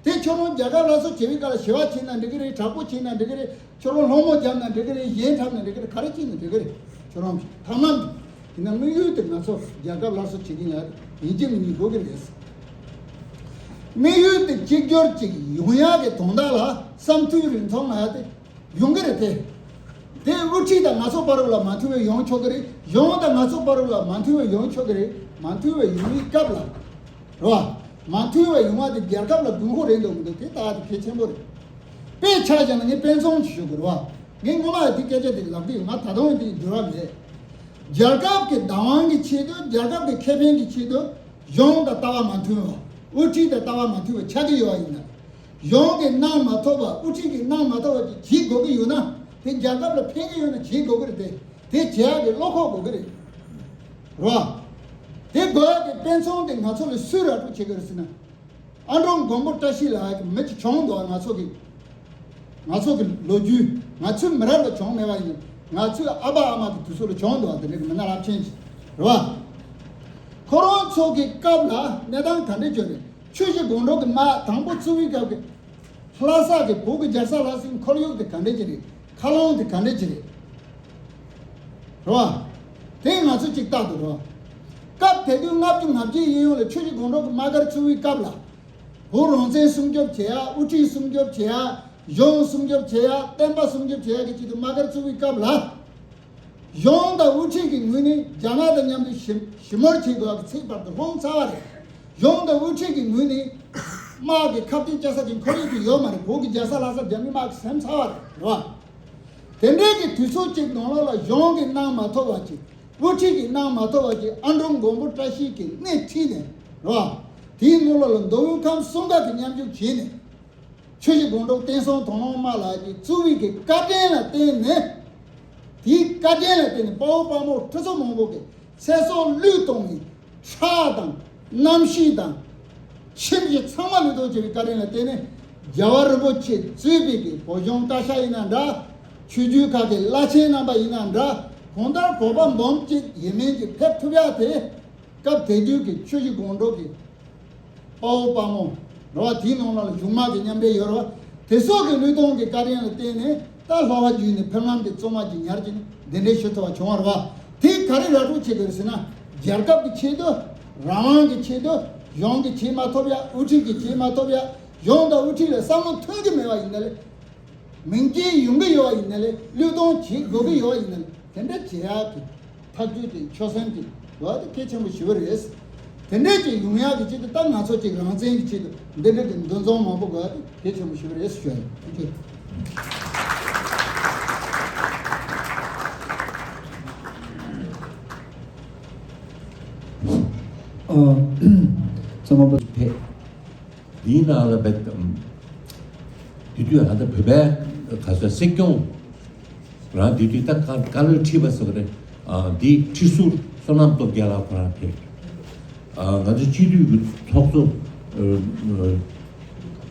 དེ་ཁྱོད་རང་རྒྱལ་ཁབ་སླར་གསོ་བྱེད་པའི་སྐབས་ལ་ཞི་བ་བྱེད་ན་འགྲིག་གི་རེད། དྲག་པོ་བྱེད་ན་འགྲིག་གི་རེད། ཁྱོད་རང་སློང་མོ་བརྒྱབ་ན་འགྲིག་གི་རེད། གཞས་འཁྲབ་ན་འགྲིག་གི་རེད། ག་རེ་བྱེད་ན་འགྲིག་གི་རེད། ཁྱོད་རང་གི་ཐ་མ་འདི་ཡིན་ན། དམིགས་ཡུལ་དེ་ང་ཚོ་རྒྱལ་ཁབ་སླར་གསོ་བྱེད་ཀྱི་ཡིན་ལབ་ཡིན་གཅིག་མིན་གཉིས་དགོས་ཀྱི་རེད། དམིགས་ཡུལ་དེ་གཅིག་གྱུར་ཅིག་ཡོང་ཡག་གི་དོན་དག་ལ་བསམ་མཐུན་རིན་ཐང་ལབ་ཡ་དེ་ཡོང་གི་རེད་དེ། དེ་དབུ་ཁྲིད་དང་ང་ཚོ་བར་ལ་མ་མཐུན་པ་ཡོང་ཆོག་གི་རེད། གཞུང་དང་ང་ཚོ་བར་ལ་མ་མཐུན་པ་ཡོང་ཆོག་གི་རེད། མ་མཐུན་པ་ཡོང་བའི་སྐབས་ལ། རེད་བ། མ་མཐུན་པ་ཡོང་བ་དེ་རྒྱལ་ཁབ་ལ་དགོས་མཁོ་རེད་འདུག་མི་འདུག་དེ་ལྟ་བ་དེ་གལ་ཆེན་པོ་རེད། དཔེ་ཆ་བཞག་ན་ངས་དཔེ་མཚོན་ཞིག་ཞུ་དགོས་རེད་བ། ངས་སྔོན་མ་དེ་སྐད་ཆ་དེ་ལབ་དུས་ང་ད་དུང་དེ་འགྱུར་བ་མེད། རྒྱལ་ཁབ་ཀྱི་བདག་དབང་གི་ཆེད་དུ། རྒྱལ་ཁབ་ཀྱི་ཁེ་ཕན་གྱི་ཆེད་དུ། གཞུང་དང་ལྟ་བ་མ་མཐུན་པ། དབུ་ཁྲིད་དང་ལྟ་བ་མ་མཐུན་པ་ཆགས་ཀྱི་ཡོད་པ་ཡིན་ན། གཞུང་གིས་གནང་མ་ཐུབ་པ། དབུ་ཁྲིད་ཀྱིས་གནང་མ་ཐུབ་པ་ཅིག་བྱེད་དགོས་ཀྱི་ཡོད་ན། དེ་རྒྱལ་ཁབ་ལ་ཕན་གྱི་ཡོད་ན་བྱེད་དགོས་ཀྱི་རེད་དེ། དེ་བྱེད་ཡག་གི་བློ་ཁོག་དགོས་ཀྱི་རེད། རེད་བ། དེ་དགོས་ཡག་གི་དཔེ་མཚོན་དེ་ང་ཚོ་ལ་སུས་ར་སྤྲོད་བྱེད་ཀྱི་རེད་ཟེར་ན། ཨ་འབྲུག་མགོན་པོ་བཀྲ་ཤིས་ལབ་ཡག་གི་མི་ཅིག་བྱུང་འདུག་ང་ཚོ་གི། ང་ཚོ་གི་ལོ་རྒྱུས། ང་ཚོའི་མི་རབས་ལ་བྱུང་མེད་པ་ཡིན། ང་ཚོའི་ཨ་ཕ་ཨ་མ་གི་དུས་ཚོད་ལ་བྱུང་འདུག་དེ་འདྲ་གི་མི་སྣ་རླབས་ཆེན་ཅིག་རེད་བ། ཁོ་རང་ཚོ་གི་སྐབས་ལ་གནས་སྟངས་ག་འདྲ་བྱུང་རེད། ཆུ་བཞི་སྒང་དྲུག་གི་དམག་དང་པོ་བཙུགས་པའི་སྐབས་ཀྱི་ལྷ་ས་གི། བོད་ཀྱི་རྒྱལ་ས་ལྷ་སའི་ཁོར་ཡུག་དེ་ག་འདྲ་ཅིག་རེད། མཁའ་རླུང་དེ་ག་འདྲ་ཅིག་རེད། རེད་བ། དེ་ང་ཚོས་ཅིག་བལྟ་དགོས་རེད་བ། སྐབས་དེ་དུས་ལྔ་བཅུ་ང་བརྒྱད་གཡས་གཡོན་ལ་ཆུ་བཞི་སྒང་དྲུག་གི་དམག་སྒར་བཙུགས་པའི་སྐབས་ལ། བོད་རང་བཙན་སྲུང་སྐྱོབ་བྱེད་ཡ། དབུ་ཁྲིད་སྲུང་སྐྱོབ་བྱེད་ཡ། གཞུང་སྲུང་སྐྱོབ་བྱེད་ཡ། བསྟན་པ་སྲུང་སྐྱོབ་བྱེད་ཡ་གི་ཆེད་དུ་དམག་སྒར་བཙུགས་པའི་སྐབས་ལ། གཞུང་དང་དབུ་ཁྲིད་ཀྱི་ངོས་ནས་རྒྱ་ནག་དང་མཉམ་དུ་ཞི་ཞི་མོལ་བྱེད་དགོས་པ་གི་ཚིག་བར་དུ་ལྷུང་ཚར་བ་རེད། གཞུང་དང་དབུ་ཁྲིད་ཀྱི་ངོས་ནས་དམག་གི་ཁ་གཏད་བཅག་ས་ཀྱི་ཁོར་ཡུག་དེ་ཡོད་མ་རེད། བོད་ཀྱི་རྒྱལ་ས་ལྷ་ས་རྒྱ་མིའི་དམག་གིས་ཟིན་ཚར་བ་རེད། རེད་བ། དེ་འདྲའི་གི་དུས་ཚོད་ཅིག་ནང་ལོགས་ལ་གཞུང་གིས་གནང་མ་ཐུབ་པ་ཅིག་དབུ་ཁྲིད་ཀྱིས་གནང་མ་ཐུབ་པ་ཅིག་ཨ་འབྲུག་མགོན་པོ་བཀྲ་ཤིས་ཀྱིས་སྣེ་ཁྲིད་ནས། རེད་བ། དེའི་ནང་ལོགས་ལ་མདོ་དབུས་ཁམས་གསུམ་ཀ་གི་མཉམ་ཞུགས་བྱས་ནས། ཆུ་བཞི་སྒང་དྲུག་བསྟན་སྲུང་དང་བླངས་དམག་ལགས་ཀྱིས་བཙུགས་པའི་གི་བཀའ་དྲིན་ལ་བརྟེན་ནས། དེའི་བཀའ་དྲིན་ལ་བརྟེན་ནས་དཔའ་བོ་དཔའ་མོ་ཁྲི་ཚོ་མང་པོ་གི་ཚེ་སྲོག་བློས་གཏོང་བའི་ཁྲག་དང་རྣམ་ཤེས་དང་ཁྱིམ་གཞིས་ཚང་མ་བློས་གཏོང་བྱས་པའི་བཀའ་དྲིན་ལ་བརྟེན་ནས། རྒྱལ་བ་རིན་པོ་ཆེ་གཙོས་པའི་གི་བོད་གཞུང་བཀའ་ཤག་ཡིན་ན་འདྲ། ཆོས་བརྒྱུད་ཁག་གི་བླ་ཆེན་རྣམ་པ་ཡིན་ན་འདྲ། གང་ལྟར་བོད་པ་འབུམ་གཅིག་ཡས་མས་ཅིག་ཕེབས་ཐུབ་ཡ་དེ། སྐབས་དེ་དུས་ཀྱི་ཆུ་བཞི་སྒང་དྲུག་གི་དཔའ་བོ་དཔའ་མོ་རེད་བ། དེའི་ནང་ལ་གཞུང་དམག་གི་མཉམ་འབྲེལ་ཡོད་རེད་བ། དེ་སོགས་ཀྱི་བློས་གཏོང་གི་བཀའ་དྲིན་ལ་བརྟེན་ནས། ད་ལྷོ་བ་བརྒྱུད་ནས་ཕེབས་ལམ་གྱི་གཙང་མ་ཅིག་ཉར་གྱིན་འདི་འདྲའི་ཞུ་ཐུབ་པ་བྱུང་བ་རེད་བ། དེ་ག་རེ་ར་སྤྲོད་བྱེད་དགོས་རེད་ཟེར་ན། རྒྱལ་ཁབ་ཀྱི་ཆེད་དུ། རང་དབང་གི་ཆེད་དུ། གཞུང་གིས་བྱེད་མ་ཐུབ་ཡ། དབུ་ཁྲིད་ཀྱིས་བྱེད་མ་ཐུབ་ཡ། གཞུང་དང་དབུ་ཁྲིད་ལ་བསམ་བློ་མཐུན་གྱི་མེད་པ་ཡིན་ན་ལས། མིང་རྐྱེན་ཡོང་གི་ཡོད་པ་ཡིན་ན་ལས། བློས་གཏོང་བྱེད་དགོས་ཀྱི་ཡོད་པ་ཡིན་ན་ལས། དེ་འདྲ་བྱེད་ཡག་གི་ཐབས་ཇུས་དེ་ཆོད་སེམས་དེ་དགོས་པ་དེ་གལ་ཆེན་པོ་ཞེ་པོ་རེད། དེ་འདྲ་ཅིག་ཡོང་ཡག་གི་ཆེད་དུ་ད་ང་ཚོ་ཅིག་རང་བཙན་གྱི་ཆེད་དུ་འདི་འདྲ་གི་འདུ་འཛོམས་མང་པོ་དགོས་པ་དེ་གལ་ཆེན་པོ་ཞེ་པོ་རེད་ཞུ་ཡ་ཡིན། ཐུགས་རྗེ་ཆེ། ཨ། ཚང་མ་ཕེབས། འདིའི་ནང་ལ་བེད། དེ་དུས་ཧ་ད་བོད་པའི་ག་ས་སྲིད་སྐྱོང་རང་དེ་དུས་ད་བཀའ་བཀའ་བློན་ཁྲི་པ་ཟེར་བ་རེད། ཨ། འདི་ཁྲི་ཟུར་བསོད་ནམས་སྟོབས་རྒྱལ་ལགས་ཁོ་རང་ཕེབས། ཨ། ང་ཚོ་སྤྱི་འཐུས་ཀྱི་ཚོགས་གཙོ་ཨ་ཨ་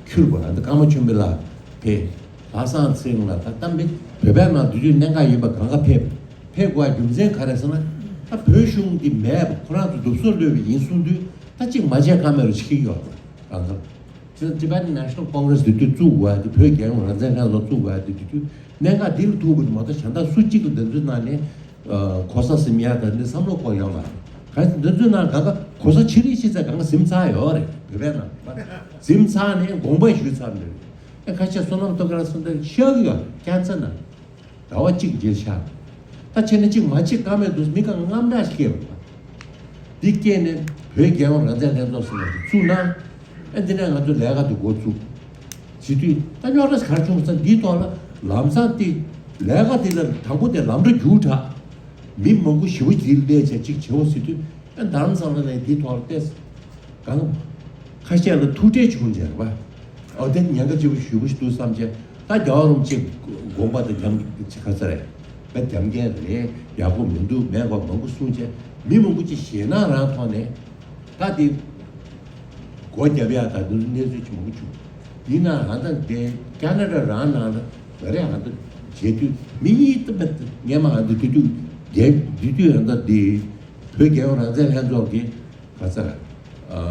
ཁྱུར་པ་ཧ་ད་ཀརྨ་ཆོས་འཕེལ་ལགས་ཕེབས། ལྷ་བཟང་ཚེ་རིང་ལགས། ད་ད་མི་བོད་པའི་ནང་དེ་དུས་གནད་འགག་ཡིན་པ་གང་ག་ཕེབས། ཕེབས་དགོས་རྒྱུ་མཚན་ག་རེ་ཟེར་ན། ད་བོད་གཞུང་འདི་མེད་པ་ཁོ་རང་ཚོ་སྡུག་སོ་ལོས་པ་ཡིན་གསུངས་དུས་ད་གཅིག་མ་བྱས་ཀ་མེད་རུ་ཆིག་ཡོད་རང་ཚོ། དེ་Tibetan National Congress དེ་དུས་བཙུགས་དགོས་དེ་བོད་རྒྱལ་ཡོངས་རང་བཙན་ལྷན་ཚོགས་བཙུགས་དགོས་དེ་དེ་དུས་གནད་འགག་འདི་ལ་ཐུག་པ་དེ་མ་གཏོགས་གཞན་དག་སུ་གཅིག་གིས་འདི་ཚོའི་ནང་ནས་ཨ་གོ་ས་ཟིན་ཡག་དང་འདི་བསམ་བློ་འཁོར་ཡོད་མ་རེད། གང་ཡིན་འདི་ཚོའི་ནང་གང་ག་གོ་ས་ཆེ་རིགས་ཤིག་ཚད་གང་ག་ཟིན་ཚར་ཡོད་རེད། བོད་པའི་ནང་ཟིན་ཚར་ནས་དགོངས་པ་ཞུས་ཚར་ནས་ཨེ་ཁ་ཤས་བསོད་ནམས་སྟོབས་རྒྱལ་ལགས་སུ་འདི་ཤོད་ཀྱི་ཡོད་རེད། ཁྱད་མཚར་ན། ཟླ་བ་གཅིག་རྗེས་ཆགས། ད་བྱས་ན་གཅིག་མ་བྱེད་ཀ་མེད་དུས་མི་གང་དངངས་སྐྲག་སྐྱེས་པ། འདི་སྐྱེས་ནས་བོད་རྒྱལ་ཡོངས་རང་བཙན་ལྷན་ཚོགས་ཟེར་བ་ཞིག་བཙུགས་ན། ཨེ་འདི་ནས་ང་ཚོ་ལས་ཀ་འདི་འགོ་བཙུགས། བྱེད་དུས་ད་རྙོག་དྲ་ག་རེ་བྱུང་ཟེར་ན་འདིའི་ཐོག་ལ་ལམ་སང་དེ་ལས་ཀ་འདི་ལ་དང་པོ་དེ་ལམ་འགྲོ་རྒྱུགས་དྲགས། མི་མང་པོ་ཞེ་པོ་ཅིག་སླེབས་བྱས་ཅིག་བྱེད་འོ་ཟེར་དུས། རྡ་རམ་ས་ལ་ནས་འདིའི་ཐོག་ལ་བལྟས། གང་། ཁ་ཤས་ལ་ཐུགས་ཁྲལ་བྱུང་བྱས་པ། ཨོ་དེ་ཉེན་ཁ་ཆེ་པོ་ཞེ་པོ་ཞིག་འདུག་བསམ་བྱས་ད་རྒྱལ་བ་རིན་པོ་ཆེ་དགོངས་པ་དང་འགལ་གྱི་ཁ་ཚ་རེད། ད་འགལ་མཁན་རེད། ཡག་པོ་མི་འདུག་མེད་པ་མང་པོ་གསུངས་བྱས་མི་མང་པོ་ཅིག་ཞེད་སྣང་རང་ཐོག་ནས་ད་དེ་སྒོ་རྒྱབ་ཡག་ད་དུང་གནས་ཚུལ་ཆེན་པོ་བྱུང་། ཡིན་ནའང་ད་དེ་ཀ་ན་ཌ་རང་ནང་ལ་ང་རེ་ཧ་ད་བྱེད་དུས་མི་གཉིས་ད་སྔས་མ་ཧ་ད་དེ་དུས་རྒྱལ་དེ་དུས་ཧ་ད་དེ་བོད་རྒྱལ་ཡོངས་རང་བཙན་ལྷན་ཚོགས་ཀྱི་ག་ས། ཨ།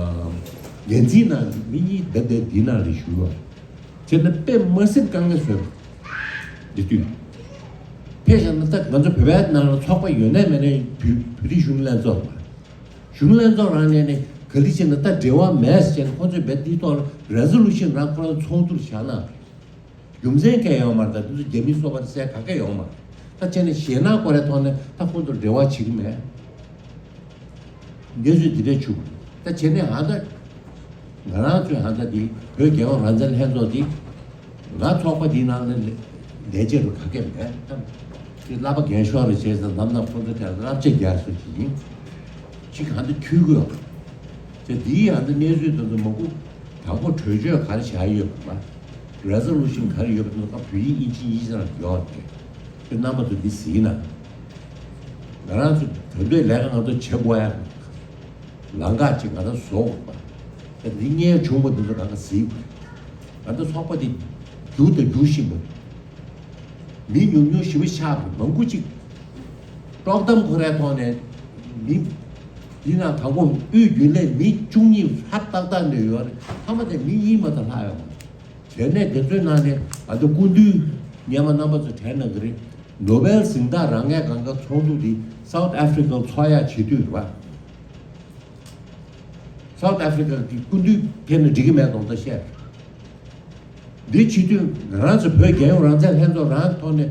འགན་འཛིན་ནང་མི་གཉིས་བསྡད་བསྡད་འདི་ནང་ལ་བཞུགས་པ། བྱས་ན་དཔེ་མ་སྲིད་དཀའ་ངལ་བཟོས་པ། འདི་དུས། ཕལ་ཆེར་ན་ད་ང་ཚོ་བོད་པའི་ནང་ལ་ཚོགས་པ་ཡོད་ནའི་མེད་ནའི་བོད་བོད་རིགས་གཞོན་ནུ་ལྷན་ཚོགས་པ། གཞོན་ནུ་ལྷན་ཚོགས་རང་ནས་ནས་ག་ལི་བྱས་ན་ད་འབྲེལ་བ་མེད་ཟེར་ནས་ཁོང་ཚོས་བེད་འདིའི་ཐོག་ལ་རེ་ཟོ་ལུ་ཤིན་རང་ཁོ་རང་ཚོགས་འདུར་བཞག་ན། རྒྱུ་མཚན་གང་ཡོད་མ་རེད། ད་དེ་ཚོ་རྒྱ་མིའི་སོ་པ་དེ་སེ་ག་གེ་ཡོད་མ་རེད། ད་བྱས་ནས་ཞེད་སྣང་སྐོར་རེ་ཐོག་ནས་ད་ཁོང་ཚོར་འབྲེལ་བ་བྱེད་ཀྱི་མེད། གནས་ཚུལ་འདི་འདྲས་བྱུང་། ད་བྱས་ནས་ཧ་ད་ང་རང་ཚོའི་ཧ་ད་འདི་བོད་རྒྱལ་ཡོངས་རང་བཙན་ལྷན་ཚོགས་འདི་ང་ཚོགས་པ་འདིའི་ནང་ལ་ལས་བྱེད་རུ་ག་གེ་མེད། ད་དེ་བསླབ་པ་རྒན་ཤོས་རུ་བྱས་ཙང་ནམ་ན་ཁོང་ཚོ་དེར་བསླབ་བྱ་རྒྱག་སྲོལ་ཅིག་ཡིན། ཅིག་ཧ་ད་འཁྱུད་དགོས་ཡོད། དེ་འདིའི་ཡང་འདི་གནས་ཚུལ་དེ་ཚོ་མང་པོ་དང་པོ་གྲོས་ཆོད་ག་རེ་བཞག་ཡོད་པ། རེ་ཟོ་ལུ་ཤིན་ག་རེ་ཡོད་པ་དེ་ཚོ་བོད་ཡིག་དབྱིན་ཇི་གཉིས་ཆར་ཡོད་དེ། དེ་རྣམ་པ་ཚོ་འདི་གཟིགས་ན། ང་རང་ཚོ་དོན་དུ་ལས་ཀ་ང་ཚོ་བྱེད་དགོས་ཡ། ལམ་ཁ་ཅིག་ང་རང་བཟོ་དགོས་པ། དེ་འདི་སྔོན་བྱུང་བ་འདི་ཚོ་གང་ག་གཟིགས་དགོས། ང་ཚོ་ཚོགས་པ་འདི་རྒྱུག་དང་རྒྱུག་བཞིན་པ། མི་ཉུང་ཉུང་ཞེ་པོ་ཆགས་པ་མང་པོ་ཅིག་དཀྲོག་གཏམ་ཁོ་རའི་ཐོག་ནས་མི། འདི་ན་དང་པོ་དབུས་རྒྱུན་ལས་མི་བཅུ་གཉིས་ཧ་ཏག་ཏག་ནས་ཡོད་རེད། ཐ་མ་དེ་མི་གཉིས་མ་གཏོགས་ལྷག་ཡོད་མ་རེད། དེ་ནས་དེ་ཚོའི་ནང་ནས་ང་ཚོ་སྐུ་མདུན་སྔོན་མ་རྣམ་པ་ཚོ་དྲན་གནང་གི་རེད། ནོ་བེལ་གཟེངས་རྟགས་རང་ངས་གང་ག་ཚོགས་འདུ་འདི་South Africa འཚོགས་ཡག་བྱེད་དུས་རེད་བ། South Africa གི་སྐུ་མདུན་ཕེབས་ན་འགྲིག་གི་མེད་དོན་དག་བཤད། འདི་བྱེད་དུས་ང་རང་ཚོ་བོད་རྒྱལ་ཡོངས་རང་བཙན་ལྷན་ཚོགས་རང་ཐོག་ནས་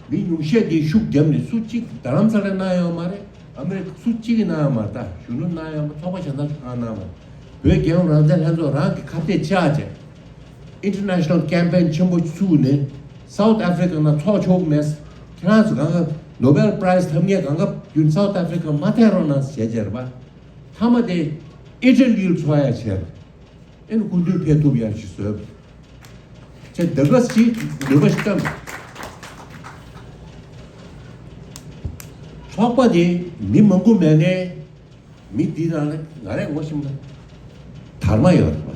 མི་ཉུང་ཤས་ཀྱིས་ཤུགས་བརྒྱབ་ནས་སུ་གཅིག་རྡ་རམ་ས་ལ་གནང་ཡོད་མ་རེད། ཨ་མི་རི་ཀ་སུ་གཅིག་གིས་གནང་ཡོད་མ་རེད། ད་གཞོན་ནུ་གནང་ཡོད་མ་རེད། ཚོགས་པ་གཞན་དག་གིས་གང་གནང་མ་རེད། བོད་རྒྱལ་ཡོངས་རང་བཙན་ལྷན་ཚོགས་རང་གིས་ཁ་གཏད་བཅག་བྱས། International Campaign ཆེན་པོ་བཙུགས་ནས་South Africa ནང་ཚོགས་ཆོག་གི་མེད། ཁྱེད་རང་ཚོ་གང་ག་Nobel Prize ཐོབ་མཁན་གང་ག་རྒྱུན་South Africa མ་ཐད་རོགས་གནང་ཟེར་བྱས་རེད་པ། མཐའ་མ་དེ་ཨི་ཊ་ལི་ལ་འཚོགས་ཡ་བྱས། ཨེ་ནི་སྐུ་མདུན་ཕེབས་ཐུབ་ཡ་ཞིག་བཟོས། ཅེས་འདི་ག་ཞིག་འདོད་པ་ཞིག་བཏང་། ཚོགས་པ་དེ་མི་མང་པོ་མེད་ནས་མི་འདི་རང་ལ་ང་རས་ངོ་ཤེས་ན་དར་མ་ཡོད་རེད་པ།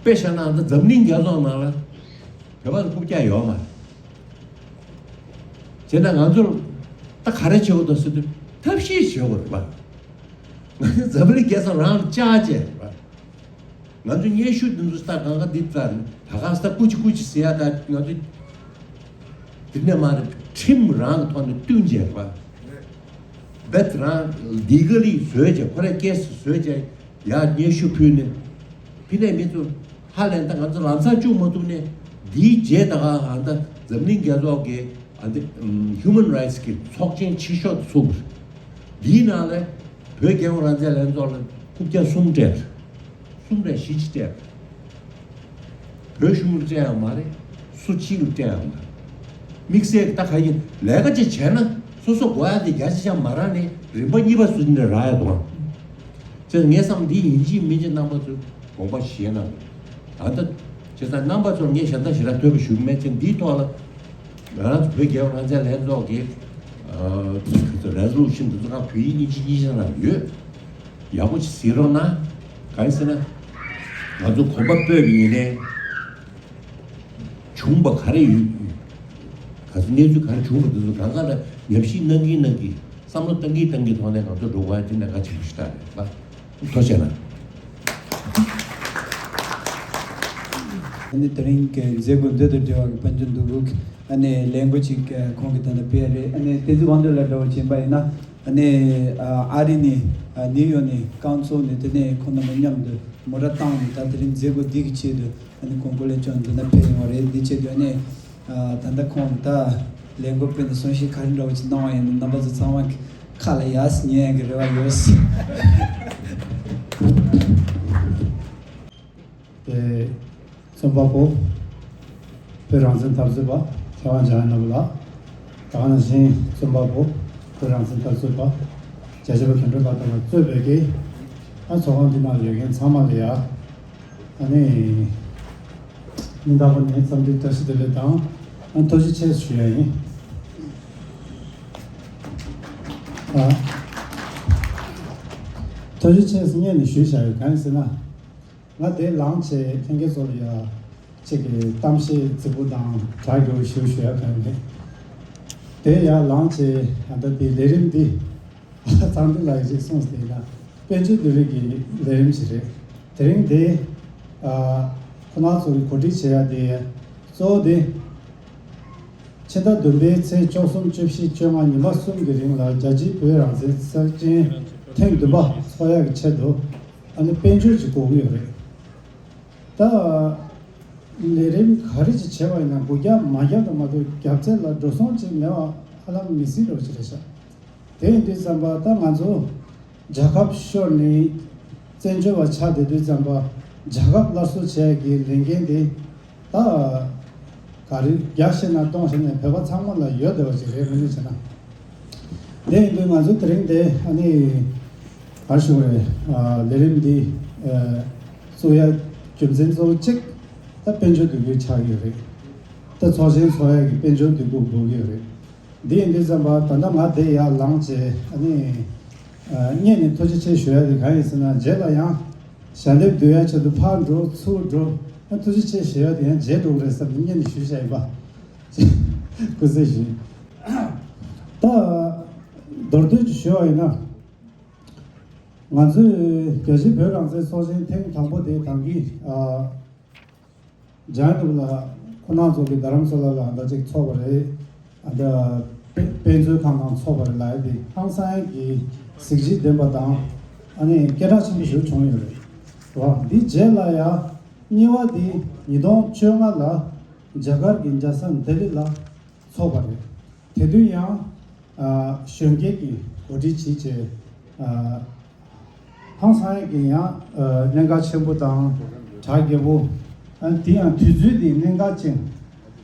དཔེ་བཞག་ན་ད་འཛམ་གླིང་རྒྱལ་ཚོགས་ནང་ལ་བོད་པ་ལ་རྐུབ་བཀྱག་ཡོད་མ་རེད། བྱས་ན་ང་ཚོར་ད་ག་རེ་བྱེད་དགོས་འདུག་ཟེར་དུས་ཐབས་ཤེས་བྱེད་དགོས་རེད་པ། ང་ཚོ་འཛམ་གླིང་རྒྱལ་ཚོགས་རང་ལ་བཅར་བྱས་རེད་པ། ང་ཚོ་སྙན་ཞུ་འདི་ཚོ་ལྟ་གང་ག་འདི་ལྟར་ད་ག་ས་ཀུ་ཅི་ཀུ་ཅི་ཟེར་ཡ་ད་ང་ཚོ་འདི་ནས་མ་རེད། ཁྲིམས་རང་གི་ཐོག་ནས་བསྟུན་བྱས་རེད་པ། བེད་རང་ལི་ག་ལི་བཟོས་བྱས་ཁོ་རའི་ཀེ་སི་བཟོས་བྱས་ཡར་སྙན་ཞུ་ཕུལ་ནས་ཕི་ནས་མི་ཚོ་ཧ་ལས་ད་ང་ཚོ་ལམ་སང་བཅུག་མ་ཐུབ་ནས་འདིའི་རྗེས་ད་ག་ཧ་ད་འཛམ་གླིང་རྒྱལ་ཚོགས་ཀྱི་ ཨ་འདི་ཨམ་Human Rights གི་ཚོགས་ཆེན་ཆེ་ཤོས་ཚུགས་པ་རེད། འདིའི་ནང་ལ་བོད་རྒྱལ་ཡོངས་རང་བཙན་ལྷན་ཚོགས་ལ་རྐུབ་བཀྱག་གསུམ་སྤྲད་པ་རེད། གསུམ་རེད་བཞི་ཅིག་སྤྲད་པ་རེད། བོད་གཞུང་ལ་སྤྲད་ཡང་མ་རེད། སུ་གཅིག་ལ་སྤྲད་ཡང་མ་རེད། དམིགས་བསལ་གྱི་ད་ག་ཡིན་ལས་ཀ་ཅིག་བྱས་ན་སོ་སོ་དགོས་ཡ་དེ་རྒྱ་ཆེ་ཆ་མ་རག་ནས་རིམ་པ་གཉིས་པ་སུ་ནས་རག་ཡ་འདུག་ཨང་། བྱས་ཙང་ངས་བསམ་འདི་ཡིན་གཅིག་མིན་གཅིག་རྣམ་པ་ཚོས་དགོངས་པ་བཞེས་གནང་དགོས། ད་ལྟ་བྱས་ཙང་རྣམ་པ་ཚོར་ངས་གཞན་དག་ཞེ་དྲག་ཐོས་པ་ཞུ་གི་མེད་ཅིང་འདིའི་ཐོག་ལ་ང་རང་ཚོ་བོད་རྒྱལ་ཡོངས་རང་བཙན་ལྷན་ཚོགས་ཀྱི་རེ་ཛོ་ལུ་ཤན་འདི་ཚོ་ཁག་བོད་ཡིག་དབྱིན་ཇི་གཉིས་ཆ་ནང་ཡོད། ཡག་པོ་ཅིག་གཟིགས་རོགས་གནང་། གང་ཡིན་ཟེར་ན། ང་ཚོ་གོམ་པ་སྤོས་པའི་ཉིན་ནས་བྱུང་བ་ག་རེ་ཡོད། ག་ཚོད་གནས་ཚུལ་ག་རེ་བྱུང་བ་འདི་ཚོ་གང་ག་ལ་ཉམས་ཞིབ་གནང་གིན་གནང་གིན་བསམ་བློ་བཏང་གིན་བཏང་གིན་ཐོག་ནས་ང་ཚོ་འགྲོ་དགོས་ཡ་དེ་གནད་འགག་ཆེན་པོ་ཞིག་རེད་ལ། ཐུགས་རྗེ་གནང་། ཨ་ནི་དེ་རིང་གི་མཛད་སྒོ་འདི་དང་འབྲེལ་བ་གི་དཔལ་འབྱོར་འདུ་འགོད་ཀྱི་ཨ་ནི་ལས་འགུལ་ཅིག་ཁོང་གིས་ད་ལྟ་སྤེལ་རེད། ཨ་ནི་བསྟན་འཛིན་དབང་འདུས་ལགས་འདྲ་བོ་ཕྱིན་པ་ཡིན་ན་ཨ་ནི་ཨ་རི་ནས་ཨ་ནིའུ་ཡོག་ནས་རྐང་ཚུགས་ནས་དེ་ནས་ཁོང་རྣམ་པ་མཉམ་དུ་མོ་ཊ་བཏང་ནས་ད་དེ་རིང་མཛད་སྒོ་འདི་གི་ཆེད་དུ་ཨ་ནི་གོང་བཀུར་ལས་བྱོན་འདི་ན་ཕེབས་ཡོང་བ་རེད། འདི་ཆེད་དུ་ཨ་ནི་ཨ་ད་ལྟ་ཁོང་ད་ལས་འགུལ་སྤེལ་ནས་གསུང་བཤད་ག་རེ་འདྲ་བོ་ཅིག་གནང་བ་ཡིན་ན་རྣམ་པ་ཚོ་ཚང་མ་གི་ཁ་ལ་ཡར་ཉན་ཡ་གི་རེ་བ་ཡོད། དེ་རྩོམ་པ་པོ་བོད་རང་བཙན་འཐབ་རྩོད་པ་མཁས་དབང་འཇམ་དབྱངས་ནོར་བུ་ལགས། ད་ག་ནང་བཞིན་རྩོམ་པ་པོ་བོད་རང་བཙན་འཐབ་རྩོད་པ་རྒྱལ་གཅེས་པ་དོན་གྲུབ་ལགས་དང་གཙོས་པའི་གི་ཨ་ཚོགས་ཁང་འདི་ནང་ཡོད་མཁན་ཚང་མ་ལ་ཡ་ཨ་ནི་སྙིང་ཐག་པ་ནས་འཚམས་འདྲི་བཀྲ་ཤིས་བདེ་ལེགས་དང་ཨ་ཐུགས་རྗེ་ཆེ་ཞུ་ཡ་ཡིན། ཨ་ཐུགས་རྗེ་ཆེ་སྙན་ནས་ཞུས་བཞག་ཡོད། གང་ཡིན་ཟེར་ན། ང་དེ་ལངས་བྱས་ལྷན་རྒྱས་ཚོ་ལ་ཡ་གཅིག་གི་གཏམ་བཤད་རྫིག་པོ་དང་གྲ་རྒྱས་པོ་ཞིག་ཞུ་ཡ་གང་མེད། དེ་ཡ་ལངས་བྱས་ད་ལྟ་དེ་ལས་རིམ་འདི་ཚང་འདི་ལ་ཡི་གཅིག་གསུངས་ཏེ་ཡིན་ན་དཔལ་འབྱོར་བསྡུ་རུབ་ཀྱི་ལས་རིམ་ཞིག་རེད། དེ་རིང་དེ་ཁོ་ན་ཚོ་གི་གོ་སྒྲིག་བྱེད་ཡ་དེ་གཙོ་བོ་དེ། ཕྱི་ཟླ་བདུན་པའི་ཚེས་བཅུ་གསུམ་བཅུ་བཞི་བཅོ་ལྔ་ཉི་མ་གསུམ་གྱི་རིང་ལ་རྒྱལ་སྤྱིའི་བོད་རང་བཙན་གསར་བརྗེ་ཐེངས་བདུན་པ་འཚོགས་ཡག་གི་ཆེད་དུ་ཨ་ནི་དཔལ་འབྱོར་ཅིག་དགོས་ཀྱི་ཡོད་རེད། ད་ལས་རིམ་ག་རེ་ཅིག་བྱས་པ་ཡིན་ན་སྒོ་རྒྱབ་མ་རྒྱབ་དང་མ་གཏོགས་རྒྱབ་ཚད་ལ་འགྲོ་སོང་ཅིག་མེད་པ་ཧ་ལམ་མི་སྲིད་འགྲོ་ཅིག་རེད་ཤག་དེ་ཡིན་དུས་ཙམ་པ་ད་ང་ཚོ་རྒྱལ་ཁབ་ཤོར་ནས་བཙན་བྱོལ་བ་ཆགས་བསྡད་དུས་ཙམ་པ་རྒྱལ་ཁབ་སླར་གསོ་བྱེད་ཡག་གི་ལས་འགན་དེ་ད་ག་རེ་བརྒྱ་བཤད་ན་སྟོང་བཤད་ན་བོད་པ་ཚང་མ་ལ་ཡོད་བསྡད་པ་ཅིག་རེད། དངོས་གནས་བྱས་ན། དེ་ཡིན་དུས་ང་ཚོ་དེ་རིང་དེ་ཨ་ནི་ག་རེ་ཞུ་དགོས་རེད། ལས་རིམ་འདི་གཙོ་ཡ་རྒྱུ་མཚན་གཙོ་བོ་གཅིག་ད་དཔལ་འབྱོར་འདུ་འགོད་ཆགས་ཡོད་རེད། ད་ཚོགས་ཆེན་ཚོགས་ཡ་གི་དཔལ་འབྱོར་འདུ་འགོད་དགོས་ཀྱི་ཡོད་རེད། འདི་ཡིན་དུས་ཙམ་པ་ད་ལྟ་ང་དེ་ཡར་ལངས་བྱས་ཨ་ནི་སྔོན་ནས་ཐུགས་རྗེ་ཆེ་ཞུ་ཡ་དེ་གང་ཡིན་ཟེར་ན་རྗེས་ལ་ཡང་ཞལ་འདེབས་བསྡུ་ཡ་ཆེད་དུ་ཕར་འགྲོ་ཚུར་འགྲོ་ཨ་ཐུགས་རྗེ་ཆེ་ཞུ་ཡ་དེ་ཡང་རྗེས་འགྲོ་གི་རེད་བསམ་ནས་སྔོན་ནས་ཞུས་བཞག་ཡིན་པ། སྐུ་ཚེ་ཞུ། ད་མདོར་བསྡུས་ཀྱི་ཞུ་བ་ཡིན་ན། ང་ཚོས་རྒྱལ་སྤྱིའི་བོད་རང་བཙན་ཚོགས་ཆེན་ཐེངས་དང་པོ་དེ་ད་གིན་ཨ་འཇམ་དབྱངས་ལགས་ཁོང་རྣམ་ཚོ་གིས་རྡ་རམ་ས་ལ་ལ་ད་ཅིག་ཚོགས་པ་རེད། ཨ་ད་དཔེ་དཔེ་མཛོད་ཁང་ནང་ཚོགས་པ་རེད་ལབ་ཡ་དེ་ཧང་སང་ཡ་གི་གཟི་བརྗིད་ལྡན་པ་དང་ཨ་ནི་སྐད་གྲགས་ཆེན་པོ་ཞིག་བྱུང་ཡོད་རེད། རེད་བ། འདི་རྗེས་ལ་ཡ་གཉིས་པ་དེ་ཉིས་སྟོང་བཅོ་ལྔ་ལ་རྒྱ་གར་གྱི་རྒྱལ་ས་ལྡི་ལི་ལ་ཚོགས་པ་རེད། དེ་དུས་ཡང་ཨ་གཞོན་སྐྱེས་ཀྱིས་གོ་སྒྲིག་བྱས་བྱས་ཨ་ཧང་སང་ཡ་གི་ཡང་ཨ་གནད་འགག་ཆེན་པོ་དང་གྲ་རྒྱས་པོ། ཨ་དེ་ཡང་དུས་ཚོད་དེ་གནད་འགག་ཅན།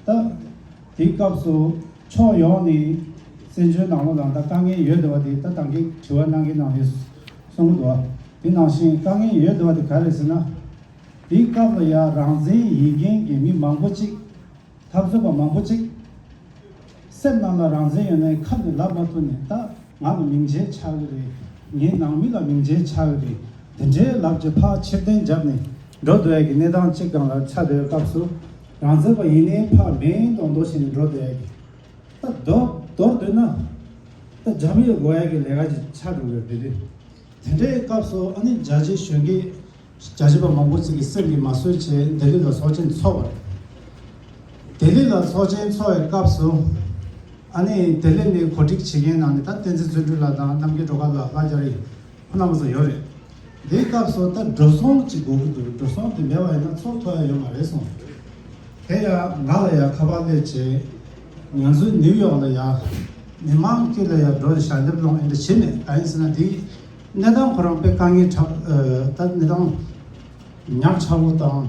ད་དེའི་སྐབས་སུ་ཕྱོགས་ཡོངས་ནས་བཙན་བྱོལ་ནང་ལོགས་ལ་ད་དཀའ་ངལ་ཡོད་བསྡད་པ་དེ་ད་ད་གིན་དྲི་བ་གནང་མཁན་ནང་ནས་གསུངས་འདུག་དེ་ནང་བཞིན་དཀའ་ངལ་ཡོད་བསྡད་པ་དེ་ག་རེ་ཟེར་ན། དེའི་སྐབས་ལ་ཡང་རང་བཙན་ཡིན་མཁན་གྱི་མི་མང་པོ་ཅིག་འཐབ་རྩོད་པ་མང་པོ་ཅིག་སེམས་ནང་ལ་རང་བཙན་ཡོད་ནའི་ཁ་ནས་ལབ་མ་ཐུབ་ནས་ད་ང་ལ་མིང་ཆད་ཆགས་ཀྱི་རེད། ངའི་ནང་མི་ལ་མིང་ཆད་ཆགས་ཀྱི་རེད། དེ་འདྲའི་ལབ་ཀྱི་ཕར་ཕྱིར་འཐེན་བརྒྱབ་ནས་འགྲོ་སྡོད་ཡ་གི་གནས་སྟངས་གཅིག་སྒང་ལ་ཆགས་བསྡད་པའི་སྐབས་སུ་རང་བཙན་པ་ཡིན་ནའི་ཕར་མིང་འདོན་འདོན་བྱས་ནས་འགྲོ་སྡོད་ཡ་གི་ད་མདོར་མདོར་བསྡུས་ན་ད་འཇམ་ཡོད་དགོས་ཡ་གི་ལས་ཀ་ཅིག་ཆགས་འགྲོ་གི་རེད་དེ། དེ་འདྲའི་སྐབས་སུ་ཨ་ནི་རྒྱ་ཆེ་གཞོན་སྐྱེས་རྒྱ་ཆེ་བ་མང་པོ་ཅིག་གི་སེམས་ཀྱིས་མ་བཟོད་བྱས་ལྡི་ལི་ལ་ཚོགས་ཆེན་ཚོགས་པ་རེད། ལྡི་ལི་ལ་ཚོགས་ཆེན་ཚོགས་པའི་སྐབས་སུ་ཨ་ནི་ལྡི་ལི་ནས་གོ་སྒྲིག་བྱེད་མཁན་ནང་ནས་ད་བསྟན་འཛིན་བརྩོན་འགྲུས་ལགས་དང་རྣམ་རྒྱལ་སྒྲོལ་དཀར་ལགས་ལྷག་རྒྱ་རི་ཁོང་རྣམ་པ་ཚོ་ཡོད་རེད། དེའི་སྐབས་སུ་ད་འགྲོ་སོང་ཅིག་དགོས་ཀྱི་འདུག་འགྲོ་སོང་དེ་མེད་པ་ཡིན་ན་ཚོགས་ཐུབ་ཡ་ཡོད་མ་རེད་གསུངས། དེ་ཡང་ང་ལ་ཡང་ཁ་པར་སླེབས་བྱས། ང་ཚོའི་ནིའུ་ཡོག་ལ་ཡ་མི་མང་དཀྱིལ་ལ་ཡ་འགྲོ་ཞལ་འདེབས་སློང་ཨེ་འདྲ་བྱེད་མེད། གང་ཡིན་ཟེར་ན་དེའི་གནས་སྟངས་ཁོ་རང་དཔེ་དཀའ་ངལ་དྲག་ཨ་ད་གནས་སྟངས་ཉག་ཕྲ་བོ་དང་།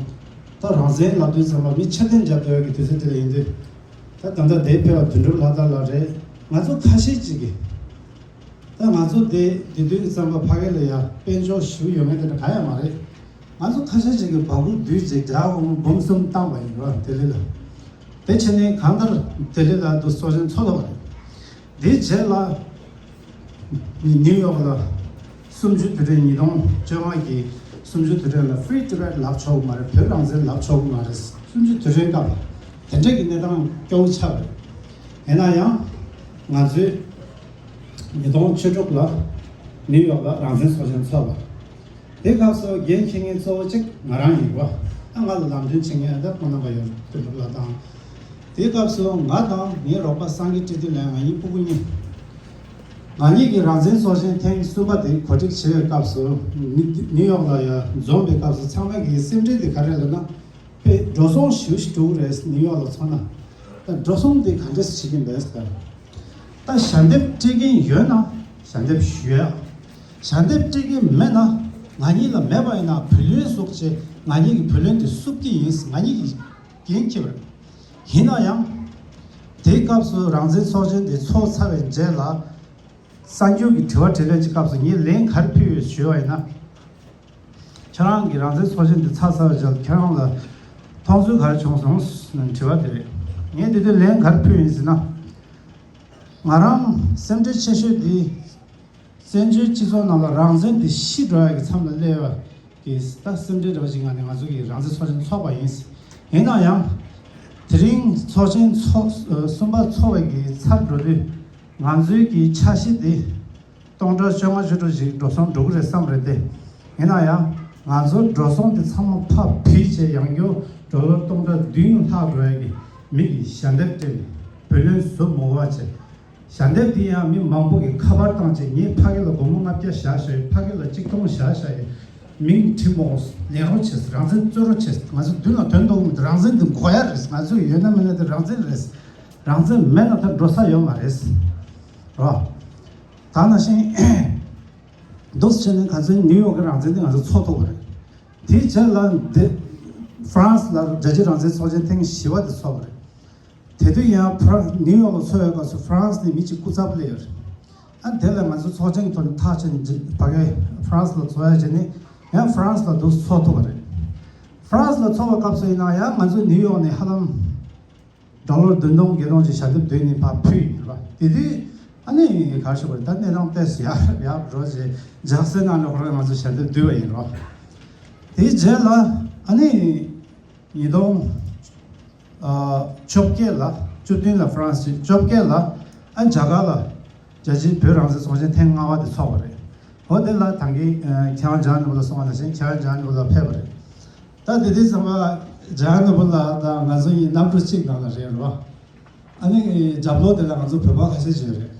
ད་རང་བཙན་ལབ་དུས་ཙམ་པ་མི་ཕྱིར་འཐེན་རྒྱབ་སྡོད་ཡ་གི་དུས་ཚོད་དེ་ལ་ཡིན་དུས། ད་ད་ལྟ་དེ་ཕེབས་པ་དོན་གྲུབ་ལྷ་དར་ལགས་རེད། ང་ཚོ་ཁ་ཤས་ཅིག་གིས། ད་ང་ཚོ་དེ་དེ་དུས་ཙམ་པ་ཕ་གི་ལ་ཡ་དཔལ་འབྱོར་ཞུ་ཡོད་མེད་དེ་འདྲ་གང་ཡང་མ་རེད། ང་ཚོ་ཁ་ཤས་ཅིག་གིས་བ་སྤུ་བསྡུས་རྗེས་རྒྱ་གར་འབུམ་གསུམ་བཏང་བ་ཡིན་རོ་ལྡི་ལི་ལ། དེ་བྱས་ནས་གང་ལྟར་ལྡི་ལི་ལ་དུ་ཚོགས་ཆེན་ཚོགས་ཐུབ་པ་རེད། དེའི་རྗེས་ལ་ནིའུ་ཡོག་ལ་གསུམ་བཅུའི་དུས་དྲན། ཉིས་སྟོང་བཅོ་ལྔ་གི་གསུམ་བཅུའི་དུས་དྲན་ལ་Free Tibet ལབ་ཆོག་གི་མ་རེད། བོད་རང་བཙན་ལབ་ཆོག་གི་མ་རེད། གསུམ་བཅུའི་དུས་དྲན་སྐབས་དེ་འདྲས་ཀྱི་གནས་སྟངས་སྐྱོ་བོ་ཆགས་རེད། ཡིན་ན་ཡང་ང་ཚོས། ཉིས་སྟོང་བཅུ་དྲུག་ལ་ནིའུ་ཡོག་ལ་རང་བཙན་ཚོགས་ཆེན་ཚོགས་པ། དེ་སྐབས་སུ་འགན་འཁྱེར་མཁན་གཙོ་བོ་གཅིག་ང་རང་ཡིན་པ། ཨ་ང་ལ་ལམ་སྟོན་བྱེད་མཁན་ཨ་ད་ཁོང་རྣམ་པ་ཡོད་དོན་གྲུབ་ལགས་དང་། དེ་སྐབས་སུ་ང་དང་ངའི་རོགས་པ་སངས་རྒྱས་བཀྲས་ལྡན་ལགས། ང་གཉིས་སྤུ་གུ་གཉིས། ང་གཉིས་ཀྱིས་རང་བཙན་ཚོགས་ཆེན་ཐེངས་གསུམ་པ་དེ་གོ་སྒྲིག་བྱེད་པའི་སྐབས་སུ་ནི་ནིའུ་ཡོག་ལ་ཡ་འཛོམས་པའི་སྐབས་སུ་ཚང་མ་གིས་སེམས་ཁྲལ་དེ་ག་རེ་ལབ་ན། དཔེ་འགྲོ་སོང་ཞེ་པོ་ཞིག་འགྲོ་གི་རེད། ནིའུ་ཡོག་ལ་མཚོན་ན། ད་འགྲོ་སོང་དེ་ག་འདྲས་བྱེད་ཀྱི་འདུག་ཟེར། ད་ཞལ་འདེབས་སྤྲད་མཁན་ཡོད་ན་ཞལ་འདེབས་ཞུ་ཡ། ཞལ་འདེབས་སྤྲད་མཁན་མེད་ན་ང་གཉིས་ལ་མེད་པ་ཡིན་ན་བུ་ལོན་བསུབ་བྱས་ང་གཉིས་ཀྱི་བུ་ལོན་དེ་བསུབ་ཀྱི་ཡིན། ང་གཉིས་ཀྱིས་འགན་འཁྱེར་བ་རེད། ཡིན་ན་ཡང་དེའི་སྐབས་སུ་རང་བཙན་ཚོགས་ཆེན་དེ་ཚོགས་ཚར་བའི་རྗེས་ལ་གསར་འགྱུར་གྱི་དྲི་བ་དྲིས་ལན་གྱི་སྐབས་སུ་ངས་ལན་ག་རེ་ཕུལ་ཡོད་ཞུས་པ་ཡིན་ན། ཁྱེད་རང་གི་རང་བཙན་ཚོགས་ཆེན་འདི་ཚར་ཚར་བའི་རྗེས་ལ་ཁྱེད་རང་ལ་མཐོང་ཚུལ་ག་རེ་བྱུང་སོང་ཟེར་ནས་དྲི་བ་དེ་རེད། ངས་དེ་དུས་ལན་ག་རེ་ཕུལ་ཡིན་ཟེར་ན། ང་རང་སེམས་ཁྲལ་ཆེ་ཤོས་འདི་བཙན་བྱོལ་སྤྱི་ཚོགས་ནང་ལ་རང་བཙན་འདི་ཤི་འགྲོ་ཡ་གི་མཚམས་ལ་སླེབས་པ་གི་ད་སེམས་ཁྲལ་འདྲ་བ་ཞིག་ངང་ནས་ང་ཚོ་གི་རང་བཙན་ཚོགས་ཆེན་ཚོགས་པ་ཡིན། ཡིན་ན་ཡང་དེ་རིང་ཚོགས་ཆེན་ཚོགས་གསུམ་པ་ཚོགས་པའི་གི་ཚར་འགྲོ་དུས་ང་ཚོའི་གི་འཆར་གཞི་འདི། སྟོང་ཕྲག་བཅོ་ལྔ་བཅུ་དྲུག་ཞིག་འགྲོ་སོང་འགྲོ་གི་རེད་བསམ་རེད་དེ། ཡིན་ན་ཡང་ང་ཚོ་འགྲོ་སོང་དེ་ཚང་མ་ཕར་ཕུད་བྱས་ཡང་སྐྱར་ཌོ་ལར་སྟོང་ཕྲག་བདུན་ལྷག་འགྲོ་ཡ་གི་མི་གི་ཞལ་འདེབས་སྤྲད་ནས་བུ་ལོན་བཟོ་མི་དགོས་པ་བྱས། ཞལ་འདེབས་དེ་ཡང་མི་མང་པོ་གི་ཁ་པར་བཏང་བྱས་ངས་ཕ་གི་ལ་སྒོར་མོ་ལྔ་བརྒྱ་བཞག་བཞག་ཡོད། ཕ་གི་ལ་གཅིག་སྟོང་བཞག་བཞག་ཡོད། མིང་བྲིས་མོ་ལེན་རོགས་བྱས། རང་བཙན་རྩོད་རོགས་བྱས། ང་ཚོ་མདུན་ལ་དོན་དུ་རང་བཙན་འདི་དགོས་ཡ་རེད། ང་ཚོ་ཡོད་ན་མེད་ན་དེ་རང་བཙན་རེད། རང་བཙན་མེད་ན་ད་འགྲོ་ས་ཡོད་མ་རེད། རོ། ད་ནང་བཞིན་འདུག་སེ་བྱས་ནས་ང་ཚོའི་ནིའུ་ཡོག་གི་རང་བཙན་དེ་ང་ཚོ་འཚོ་ཐུབ་པ་རེད། དེའི་རྗེས་ལ་འདི་ཧྥ་རན་སི་ལ་རྒྱལ་སྤྱིའི་རང་བཙན་ཚོགས་ཆེན་ཐེངས་བཞི་པ་དེ་ཚོགས་པ་རེད། དེ་དུས་ཡང་ཕ་ནིའུ་ཡོག་ལ་ཚོགས་ཡོད་སྐབས་སུ་ཧྥ་རན་སི་ནས་མི་གཅིག་སྐུ་ཚབ་སླེབས་ཡོད་རེད། ཨ་དེ་ལ་ང་ཚོ་ཚོགས་ཆེན་གྱི་ཐོག་ནས་ཐག་བཅད་ནས་ཕ་གི་ཧྥ་རན་སི་ལ་ཚོགས་ཡ་བྱས་ནས་ཡང་ཧྥ་རན་སི་ལ་འདུག་ཚོགས་ཐུབ་པ་རེད། ཧྥ་རན་སི་ལ་ཚོགས་པའི་སྐབས་སུ་ཡིན་ན་ཡང་ང་ཚོ་ནིའུ་ཡོག་ནས་ཧ་ལམ། ཌོ་ལར་བདུན་སྟོང་བརྒྱད་སྟོང་ཅིག་ཞལ་འདེབས་བསྡུས་ནས་ཕར་ཕུལ་ཡིན་རོ། དེ་དུས་ཨ་ནི་ག་རེ་ཞུ་དགོས་རེད། ད་གནས་སྟངས་ཏོག་ཙམ་ཡག་ཡག་འགྲོ་རྗེས་ལྗགས་སེ་ནང་ལ་ཁོ་རང་ང་ཚོ་ཞལ་འདེབས་བསྡུས་པ་ཡིན་རོ། དེའི་རྗེས་ལ་ཨ་ནི་ཉིས་སྟོང་བཅོ་བརྒྱད་ལ་བཅུ་བདུན་ལ་ཧྥ་རན་སི་བཅུ་བརྒྱད་ལ་ཨ་རྒྱ་གར་ལ། རྒྱལ་སྤྱིའི་བོད་རང་བཙན་ཚོགས་ཆེན་ཐེངས་ལྔ་པ་དེ་ཚོགས་པ་རེད། འོ་དེ་ལ་ད་གིན་ཁྱེད་རང་ཇཱ་ནི་པུ་ལ་སོང་བ་ནང་བཞིན་ཁྱེད་རང་ཇཱ་ནི་པུ་ལ་ཕེབས་པ་རེད། ད་དེ་དུས་ཙམ་པ་ཇཱ་ནི་པུ་ལ་དང་ང་ཚོ་གཉིས་གནམ་གྲུ་གཅིག་ནང་ལ་རེད་རོ། ཨ་ནི་རྒྱབ་ལོགས་དེ་ལ་ང་ཚོ་བོད་པ་ཁ་ཤས་ཅིག་ཡོད་རེད།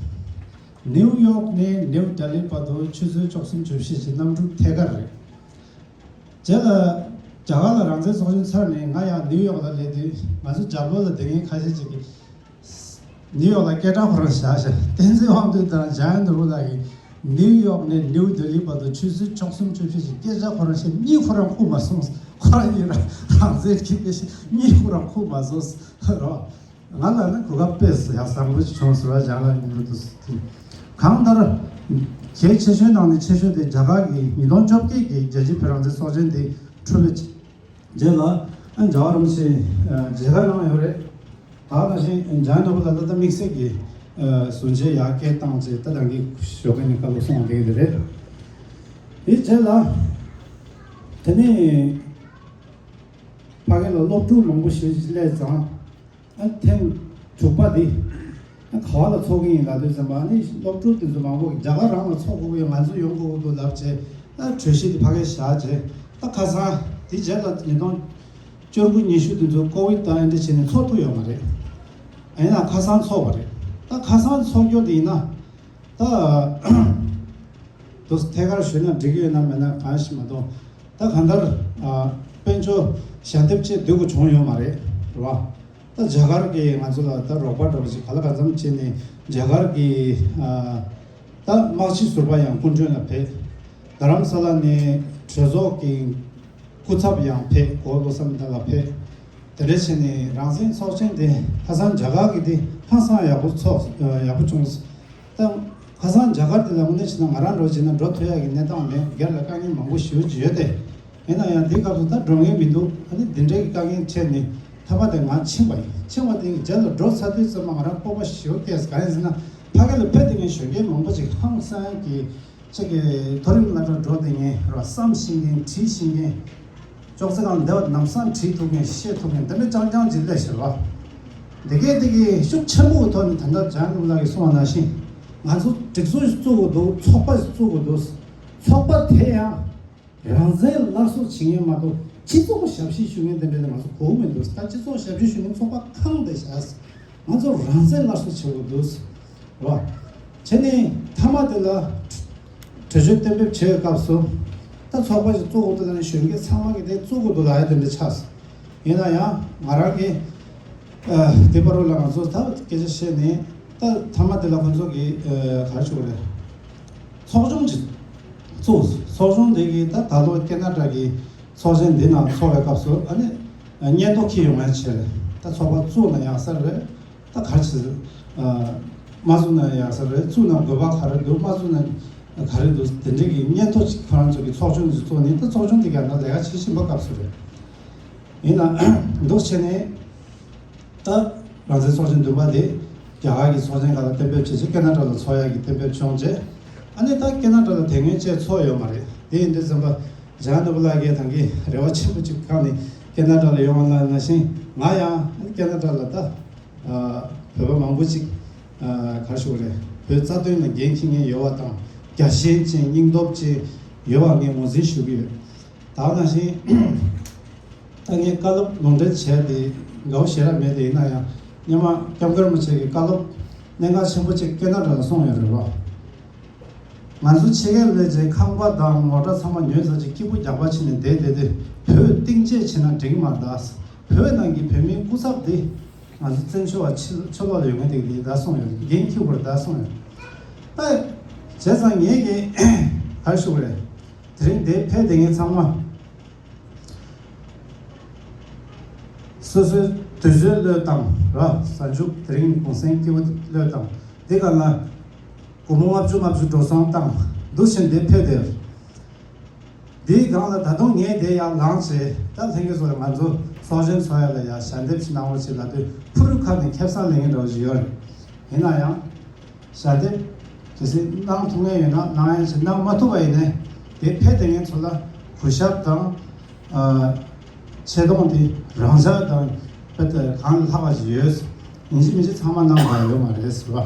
ནིའུ་ཡོག་ནས་ནིའུ་ལྡི་ལི་བར་དུ་ཆུ་ཚོད་བཅུ་གསུམ་བཅུ་བཞི་ཞིག་གནམ་གྲུ་ཐད་ཀར་རེད། རྗེས་ལ་རྒྱ་གར་ལ་རང་བཙན་ཚོགས་ཆེན་ཚར་ནས་ང་ཡང་ནིའུ་ཡོག་ལ་སླེབས་དུས་ང་ཚོ་རྒྱབ་ལོགས་ལ་སྡོད་མཁན་ཁ་ཤས་ཅིག་གིས། ནིའུ་ཡོག་ལ་སྐད་གྲགས་ཁོ་རང་བཞག་བཞག་བསྟན་འཛིན་དབང་འདུས་དང་ཇཱ་ཡ་ནུ་རུ་ལགས་ཀྱིས་ནིའུ་ཡོག་ནས་ནིའུ་ལྡི་ལི་བར་དུ་ཆུ་ཚོད་བཅུ་གསུམ་བཅུ་བཞི་ཞིག་སྐད་ཆ་ཁོ་རང་བཤད། གཉིད་ཁོ་རང་ཁུག་མ་སོང་། ཁོ་རང་གཉིད་རང་རང་བཙན་གྱི་སྐད་ཆ་གཉིད་ཁོ་རང་ཁུག་མ་སོང་རོ། ང་ལ་ནི་གོ་སྐབས་དཔེ་ཡག་བཟང་པོ་ཞིག་བྱུང་ཟེར་བ་ཇཱ་ལགས་ཀྱིས་འདུག་ཟེར། གང་ལྟར་གལ་ཆེ་ཤོས་ནང་ནས་ཆེ་ཤོས་དེ་རྒྱ་གར་གྱི་ཉིས་སྟོང་བཅོ་བརྒྱད་ཀྱི་རྒྱལ་སྤྱིའི་བོད་རང་བཙན་ཚོགས་ཆེན་དེ་འཁྲུལ་པའི་རྗེས་ལ་ཨ་རྒྱལ་བ་རིན་པོ་ཆེ་མཇལ་ཁ་གནང་ཡོད་རེད། ད་ནང་བཞིན་ཇཱ་ནི་པུ་ལ་ད་ལྟ་དམིགས་བསལ་གྱི་ཟུར་མཇལ་ཡར་སྐད་བཏང་རྗེས་ད་ལྟ་གི་ཞོགས་ཀས་ནས་བཀའ་སློབ་གསུངས་བསྡད་ཀྱི་རེད། དེའི་རྗེས་ལ་དེ་ནས་ཕ་གི་ལ་སློབ་ཕྲུག་མང་པོ་ཞིག་སླེབས་ཙང་། ཨ་ཐེངས་དྲུག་པ་འདི་ཨ་ག་བ་ལ་ཚོགས་ཀྱི་ཡིན་ལབ་དུས་ཙམ་པ། ཨ་ནི་སློབ་ཕྲུག་དེ་ཚོ་མང་པོ་རྒྱ་གར་རང་ལ་ཚོགས་དགོས་ཀྱི་ཡོད། ང་ཚོ་ཡོང་དགོས་ཀྱི་འདུག་ལབ་བྱས། ཨ་གྲོས་གཞི་དེ་ཕ་གིར་བཞག་བྱས། ད་ཁ་སང་དེ་རྗེས་ལ་ཉིས་སྟོང་བཅུ་དགུ་ཉི་ཤུ་དེ་ཚོ་ཀོ་བིད་དང་ཨེ་འདྲ་བྱས་ནས་ཚོགས་ཐུབ་ཡོད་མ་རེད། ཨ་ཡིན་ན་ཁ་སང་ཚོགས་པ་རེད། ད་ཁ་སང་ཚོགས་རྒྱུ་དེ་ཡིན་ན། ད་དུ་ཐད་ཀར་ཞུས་ན་འགྲིག་གི་ཡོད་ན་མེད་ན་གང་ཞིག་མ་གཏོགས། ད་གང་ལྟར་ཨ་དཔལ་འབྱོར་ཞལ་འདེབས་བྱེད་སྡོད་དགོས་བྱུང་ཡོད་མ་རེད། རེད་བ། ད་རྒྱ་གར་གྱིས་ང་ཚོ་ལ་ད་རོགས་པ་འདྲ་པོ་ཞིག་ག་ལ་གང་འཚམ་བྱས་ནས་རྒྱ་གར་གྱི་ཨ་ད་དམག་སྤྱི་ཟུར་པ་ཡང་སྐུ་མགྲོན་ལ་ཕེབས། རྡ་རམ་ས་ལ་ནས་གྲོས་ཚོགས་ཀྱི་སྐུ་ཚབ་ཡང་ཕེབས། གོ་བློ་བཟང་མི་དར་ལགས་ཕེབས། དེ་འདྲ་བྱས་ནས་རང་བཙན་ཚོགས་ཆེན་དེ་ཧ་སང་རྒྱ་གར་གྱི་དེ་ཧ་སང་ཡག་པོ་ཚོགས་ཡག་པོ་བྱུང་། ད་ཁ་སང་རྒྱ་གར་དེ་ལ་དངོས་གནས་བྱས་ན་ང་རང་འགྲོ་བྱས་ན་འགྲོ་ཐུབ་ཡག་གི་གནས་སྟངས་མེད། སྒེར་ལ་དཀའ་ངལ་མང་པོ་ཞེ་པོ་ཅིག་ཡོད་དེ། ཡིན་ན་ཡང་དེའི་སྐབས་སུ་ད་འགྲོ་མཁན་མི་འདུག་ཨ་ནི་འདི་འདྲའི་གི་དཀའ་ངལ་འཕྲད་ནས་མཐའ་མ་དེ་ང་ཕྱིན་པ་ཡིན། ཕྱིན་པ་དེ་གི་རྗེས་ལ་འགྲོ་ཚར་དུས་ཙམ་པ་ང་རང་སྤོབས་པ་ཞེ་པོ་སྐྱེས། གང་ཡིན་ཟེར་ན་ཕ་གི་ལ་ཕེབས་བསྡད་མཁན་གཞོན་སྐྱེས་མང་པོ་ཅིག་ཧང་སང་གི་ཅིག་གི་མཐོ་རིམ་སློབ་གྲྭར་འགྲོ་བསྡད་མཁན་ར་བསམ་ཤེས་མཁན་བྲིས་ཤེས་མཁན། ཅོག་ཙེ་སྒང་བསྡད་པ་ནམ་སང་བྲིས་ཐུབ་མཁན་ཤེས་ཐུབ་མཁན་འདི་འདྲ་རྐྱང་རྐྱང་ཅིག་སླེབས་ཤག་པ། འདི་གས་འདི་གི་ཤུགས་ཆེན་པོའི་ཐོག་ནས་ད་ལྟ་འཇམ་དབྱངས་ལགས་ཀྱིས་གསུངས་པ་ནང་བཞིན་ང་ཚོ་སྒྲིག་འཛུགས་ཤིག་བཙུགས་དགོས་འདུག་ཚོགས་པ་ཞིག་བཙུགས་དགོས་འདུག་ཚོགས་པ་དེ་ཡང་རང་བཙན་སླར་གསོ་བྱེད་མཁན་མ་གཏོགས་སྤྱི་ཚོགས་ཞབས་ཕྱི་ཞུ་མཁན་དེ་འདྲ་དེ་ང་ཚོ་གོ་གི་མི་འདུག་ད་སྤྱི་ཚོགས་ཞབས་ཕྱི་ཞུ་མཁན་ཚོགས་པ་གང་དེ་བཞག་ང་ཚོ་རང་བཙན་སླར་གསོ་བྱེད་དགོས་འདུག་རེད་བ། བྱས་ནས་མཐའ་མ་དེ་ལ་གྲོས་ཆོད་གཏན་འབེབས་བྱེད་པའི་སྐབས་སུ་ད་ཚོགས་པ་ཞིག་བཙུགས་དགོས་འདུག་ལབ་ནས་གཞོན་སྐྱེས་ཚང་མ་གིས་དེ་བཙུགས་དགོས་འདུག་ལབ་ཡ་དེ་འདྲ་ཆགས་སོང་། ཡིན་ན་ཡང་ང་རང་གིས་ཨ་དེ་བར་དུ་ལ་ང་ཚོ་ད་སྐད་ཆ་བཤད་ནས་ད་མཐའ་མ་དེ་ལ་ཁོང་ཚོ་གིས་ཨ་ག་རེ་ཞུ་དགོས་རེད། ཚོགས་ཆུང་ཅིག་བཙུགས། ཚོགས་ཆུང་དེ་གིས་ད་ད་ལོ་ཁེ་ན་ཌ་གི་ཚོགས་ཆེན་འདི་ནང་འཚོགས་པའི་སྐབས་སུ་ཨ་ནི་སྙན་ཐོ་འཁྱེར་ཡོང་ཡ་བྱས་རེད། ད་ཚོགས་པ་བཙུགས་ན་ཡག་ས་རེད། ད་ག་རེ་བྱེད། ཨ་མ་བཙུགས་ན་ཡག་ས་རེད། བཙུགས་ན་དགོས་པ་ག་རེ་འདུག་མ་བཙུགས་ན་ག་རེ་འདུག་དེ་འདྲའི་གི་སྙན་ཐོ་ཅིག་ཁོ་རང་ཚོ་གི་ཚོགས་ཆུང་ཅིག་བཙུགས་ནས་ད་ཚོགས་ཆུང་དེ་ག་ན་ལས་ཀ་བྱེད་བཞིན་པ་སྐབས་སུ་རེད། ཡིན་ན་འདུག་བྱས་ནས། ད་རང་བཙན་ཚོགས་ཆེན་བདུན་པ་དེ་རྒྱ་གར་གྱི་ཚོགས་ཆེན་ཁག་ལ་གཏན་འབེབས་བྱས་རྗེས་ཁེ་ན་ཌ་ལ་འཚོགས་ཡག་གི་གཏན་འབེབས་བྱུང་རྗེས། ཨ་ནི་ད་ཁེ་ན་ཌ་ལ་དེ་སྔོན་ཆད་འཚོགས་ཡོད་མ་རེད། དེ་ཡིན་དུས་ཙམ་པ་འཇམ་དབྱངས་ནོར་བུ་ལགས་ཀྱིས་ད་གིན་རེ་བ་ཆེན་པོ་ཅིག་བསྐངས་ནས་ཁེ་ན་ཌ་ལ་ཡོང་བ་ནང་བཞིན་ང་ཡང་ཨ་ནི་ཁེ་ན་ཌ་ལ་ད་ཨ་བོད་པ་མང་པོ་ཅིག་ཨ་ག་རེ་ཞུ་དགོས་རེད། བོད་རྩ་དོན་ལ་འགན་འཁྱེར་མཁན་ཡོད་པ་དང་རྒྱལ་ཞེན་ཅན་སྙིང་སྟོབས་ཅན་ཡོད་པ་ངས་ངོས་འཛིན་ཞུ་གི་ཡོད། ད་ག་ནང་བཞིན། ད་ངས་བཀའ་སློབ་ལུང་འདྲེན་བྱས་ཏེ་དགའ་བོ་ཞེ་དྲག་མེད་དེ། ཡིན་ན་ཡང་སྔོན་མ་སྐྱབས་མགོན་རིན་པོ་ཆེ་གི་བཀའ་སློབ་གནད་འགག་ཆེན་པོ་གཅིག་ཁེ་ན་ཌ་ལ་གསུངས་ཡོད་རེད་བ། ང་ཚོ་ཕྱི་རྒྱལ་སླེབས་རྗེས་ཁང་པ་དང་ངོ་དྲ་ཚང་མ་ཉོས་ཚར་རྗེས་སྐྱིད་པོ་རྒྱག་པ་བྱས་ནས་བསྡད་བསྡད་དེ་བོད་གཏིང་བརྗེད་བྱས་ན་འགྲིག་མ་རེད་ད། བོད་ནང་གི་བོད་མིའི་སྐུ་ཚབ་དེ་ང་ཚོ་བཙན་བྱོལ་བ་ཕྱི་ཕྱི་ལོགས་ལ་ཡོད་མཁན་དེ་གི་དེ་ད་གསུངས་ཡོད། འགན་འཁྱེར་དགོས་རེད་ད་གསུངས་ཡོད། ད་བྱས་ཙང་ངས་ཀྱི་ག་རེ་ཞུ་དགོས་རེད། དེ་རིང་འདིར་ཕེབས་བསྡད་མཁན་ཚང་མ། སོ་སོའི་དུས་ཚོད་བློས་བཏང་ར། གཟའ་མཇུག་དེ་རིང་གུང་སེང་སྐྱིད་པོ་བློས་བཏང་། འདི་ག་ལ་སྒོར་མོ་ལྔ་བཅུ་ལྔ་བཅུ་འགྲོ་སོང་བཏང་འདུག་བཞིན་འདིར་ཕེབས་བསྡད། འདིའི་སྒང་ལ་ད་དུང་ངས་དེ་ཡར་ལངས་བྱས་ད་ལྷན་རྒྱས་ཚོ་ལ་ང་ཚོ་ཚོགས་ཆེན་ཚོགས་ཡ་ལ་ཡ་ཞལ་འདེབས་ཤིག་གནང་རོགས་བྱེད་ལབ་དུས་ཕུ་རུ་ཁ་ནས་ཁེ་བཟང་ལེན་མཁན་འདྲ་བོ་ཞིག་ཡོད་རེད། ཡིན་ན་ཡང་། ཞལ་འདེབས་གལ་སྲིད་གནང་ཐུབ་མཁན་ཡོད་ན་གནང་ཡ་ཞིག་གནང་མ་ཐུབ་པ་ཡིན་ནའི་དེ་ཕེབས་བསྡད་མཁན་ཚོ་ལ་གུས་ཞབས་དང་། ཨ། ཆེ་མཐོང་དེ་རང་ཅག་དང་དཔེ་དེ་གང་ལ་ལྷག་པ་ཞིག་ཡོད། ཡིན་གཅིག་མིན་གཅིག་ཚང་མ་གནང་དགོས་ཡོད་མ་རེད་ཟེར་བ།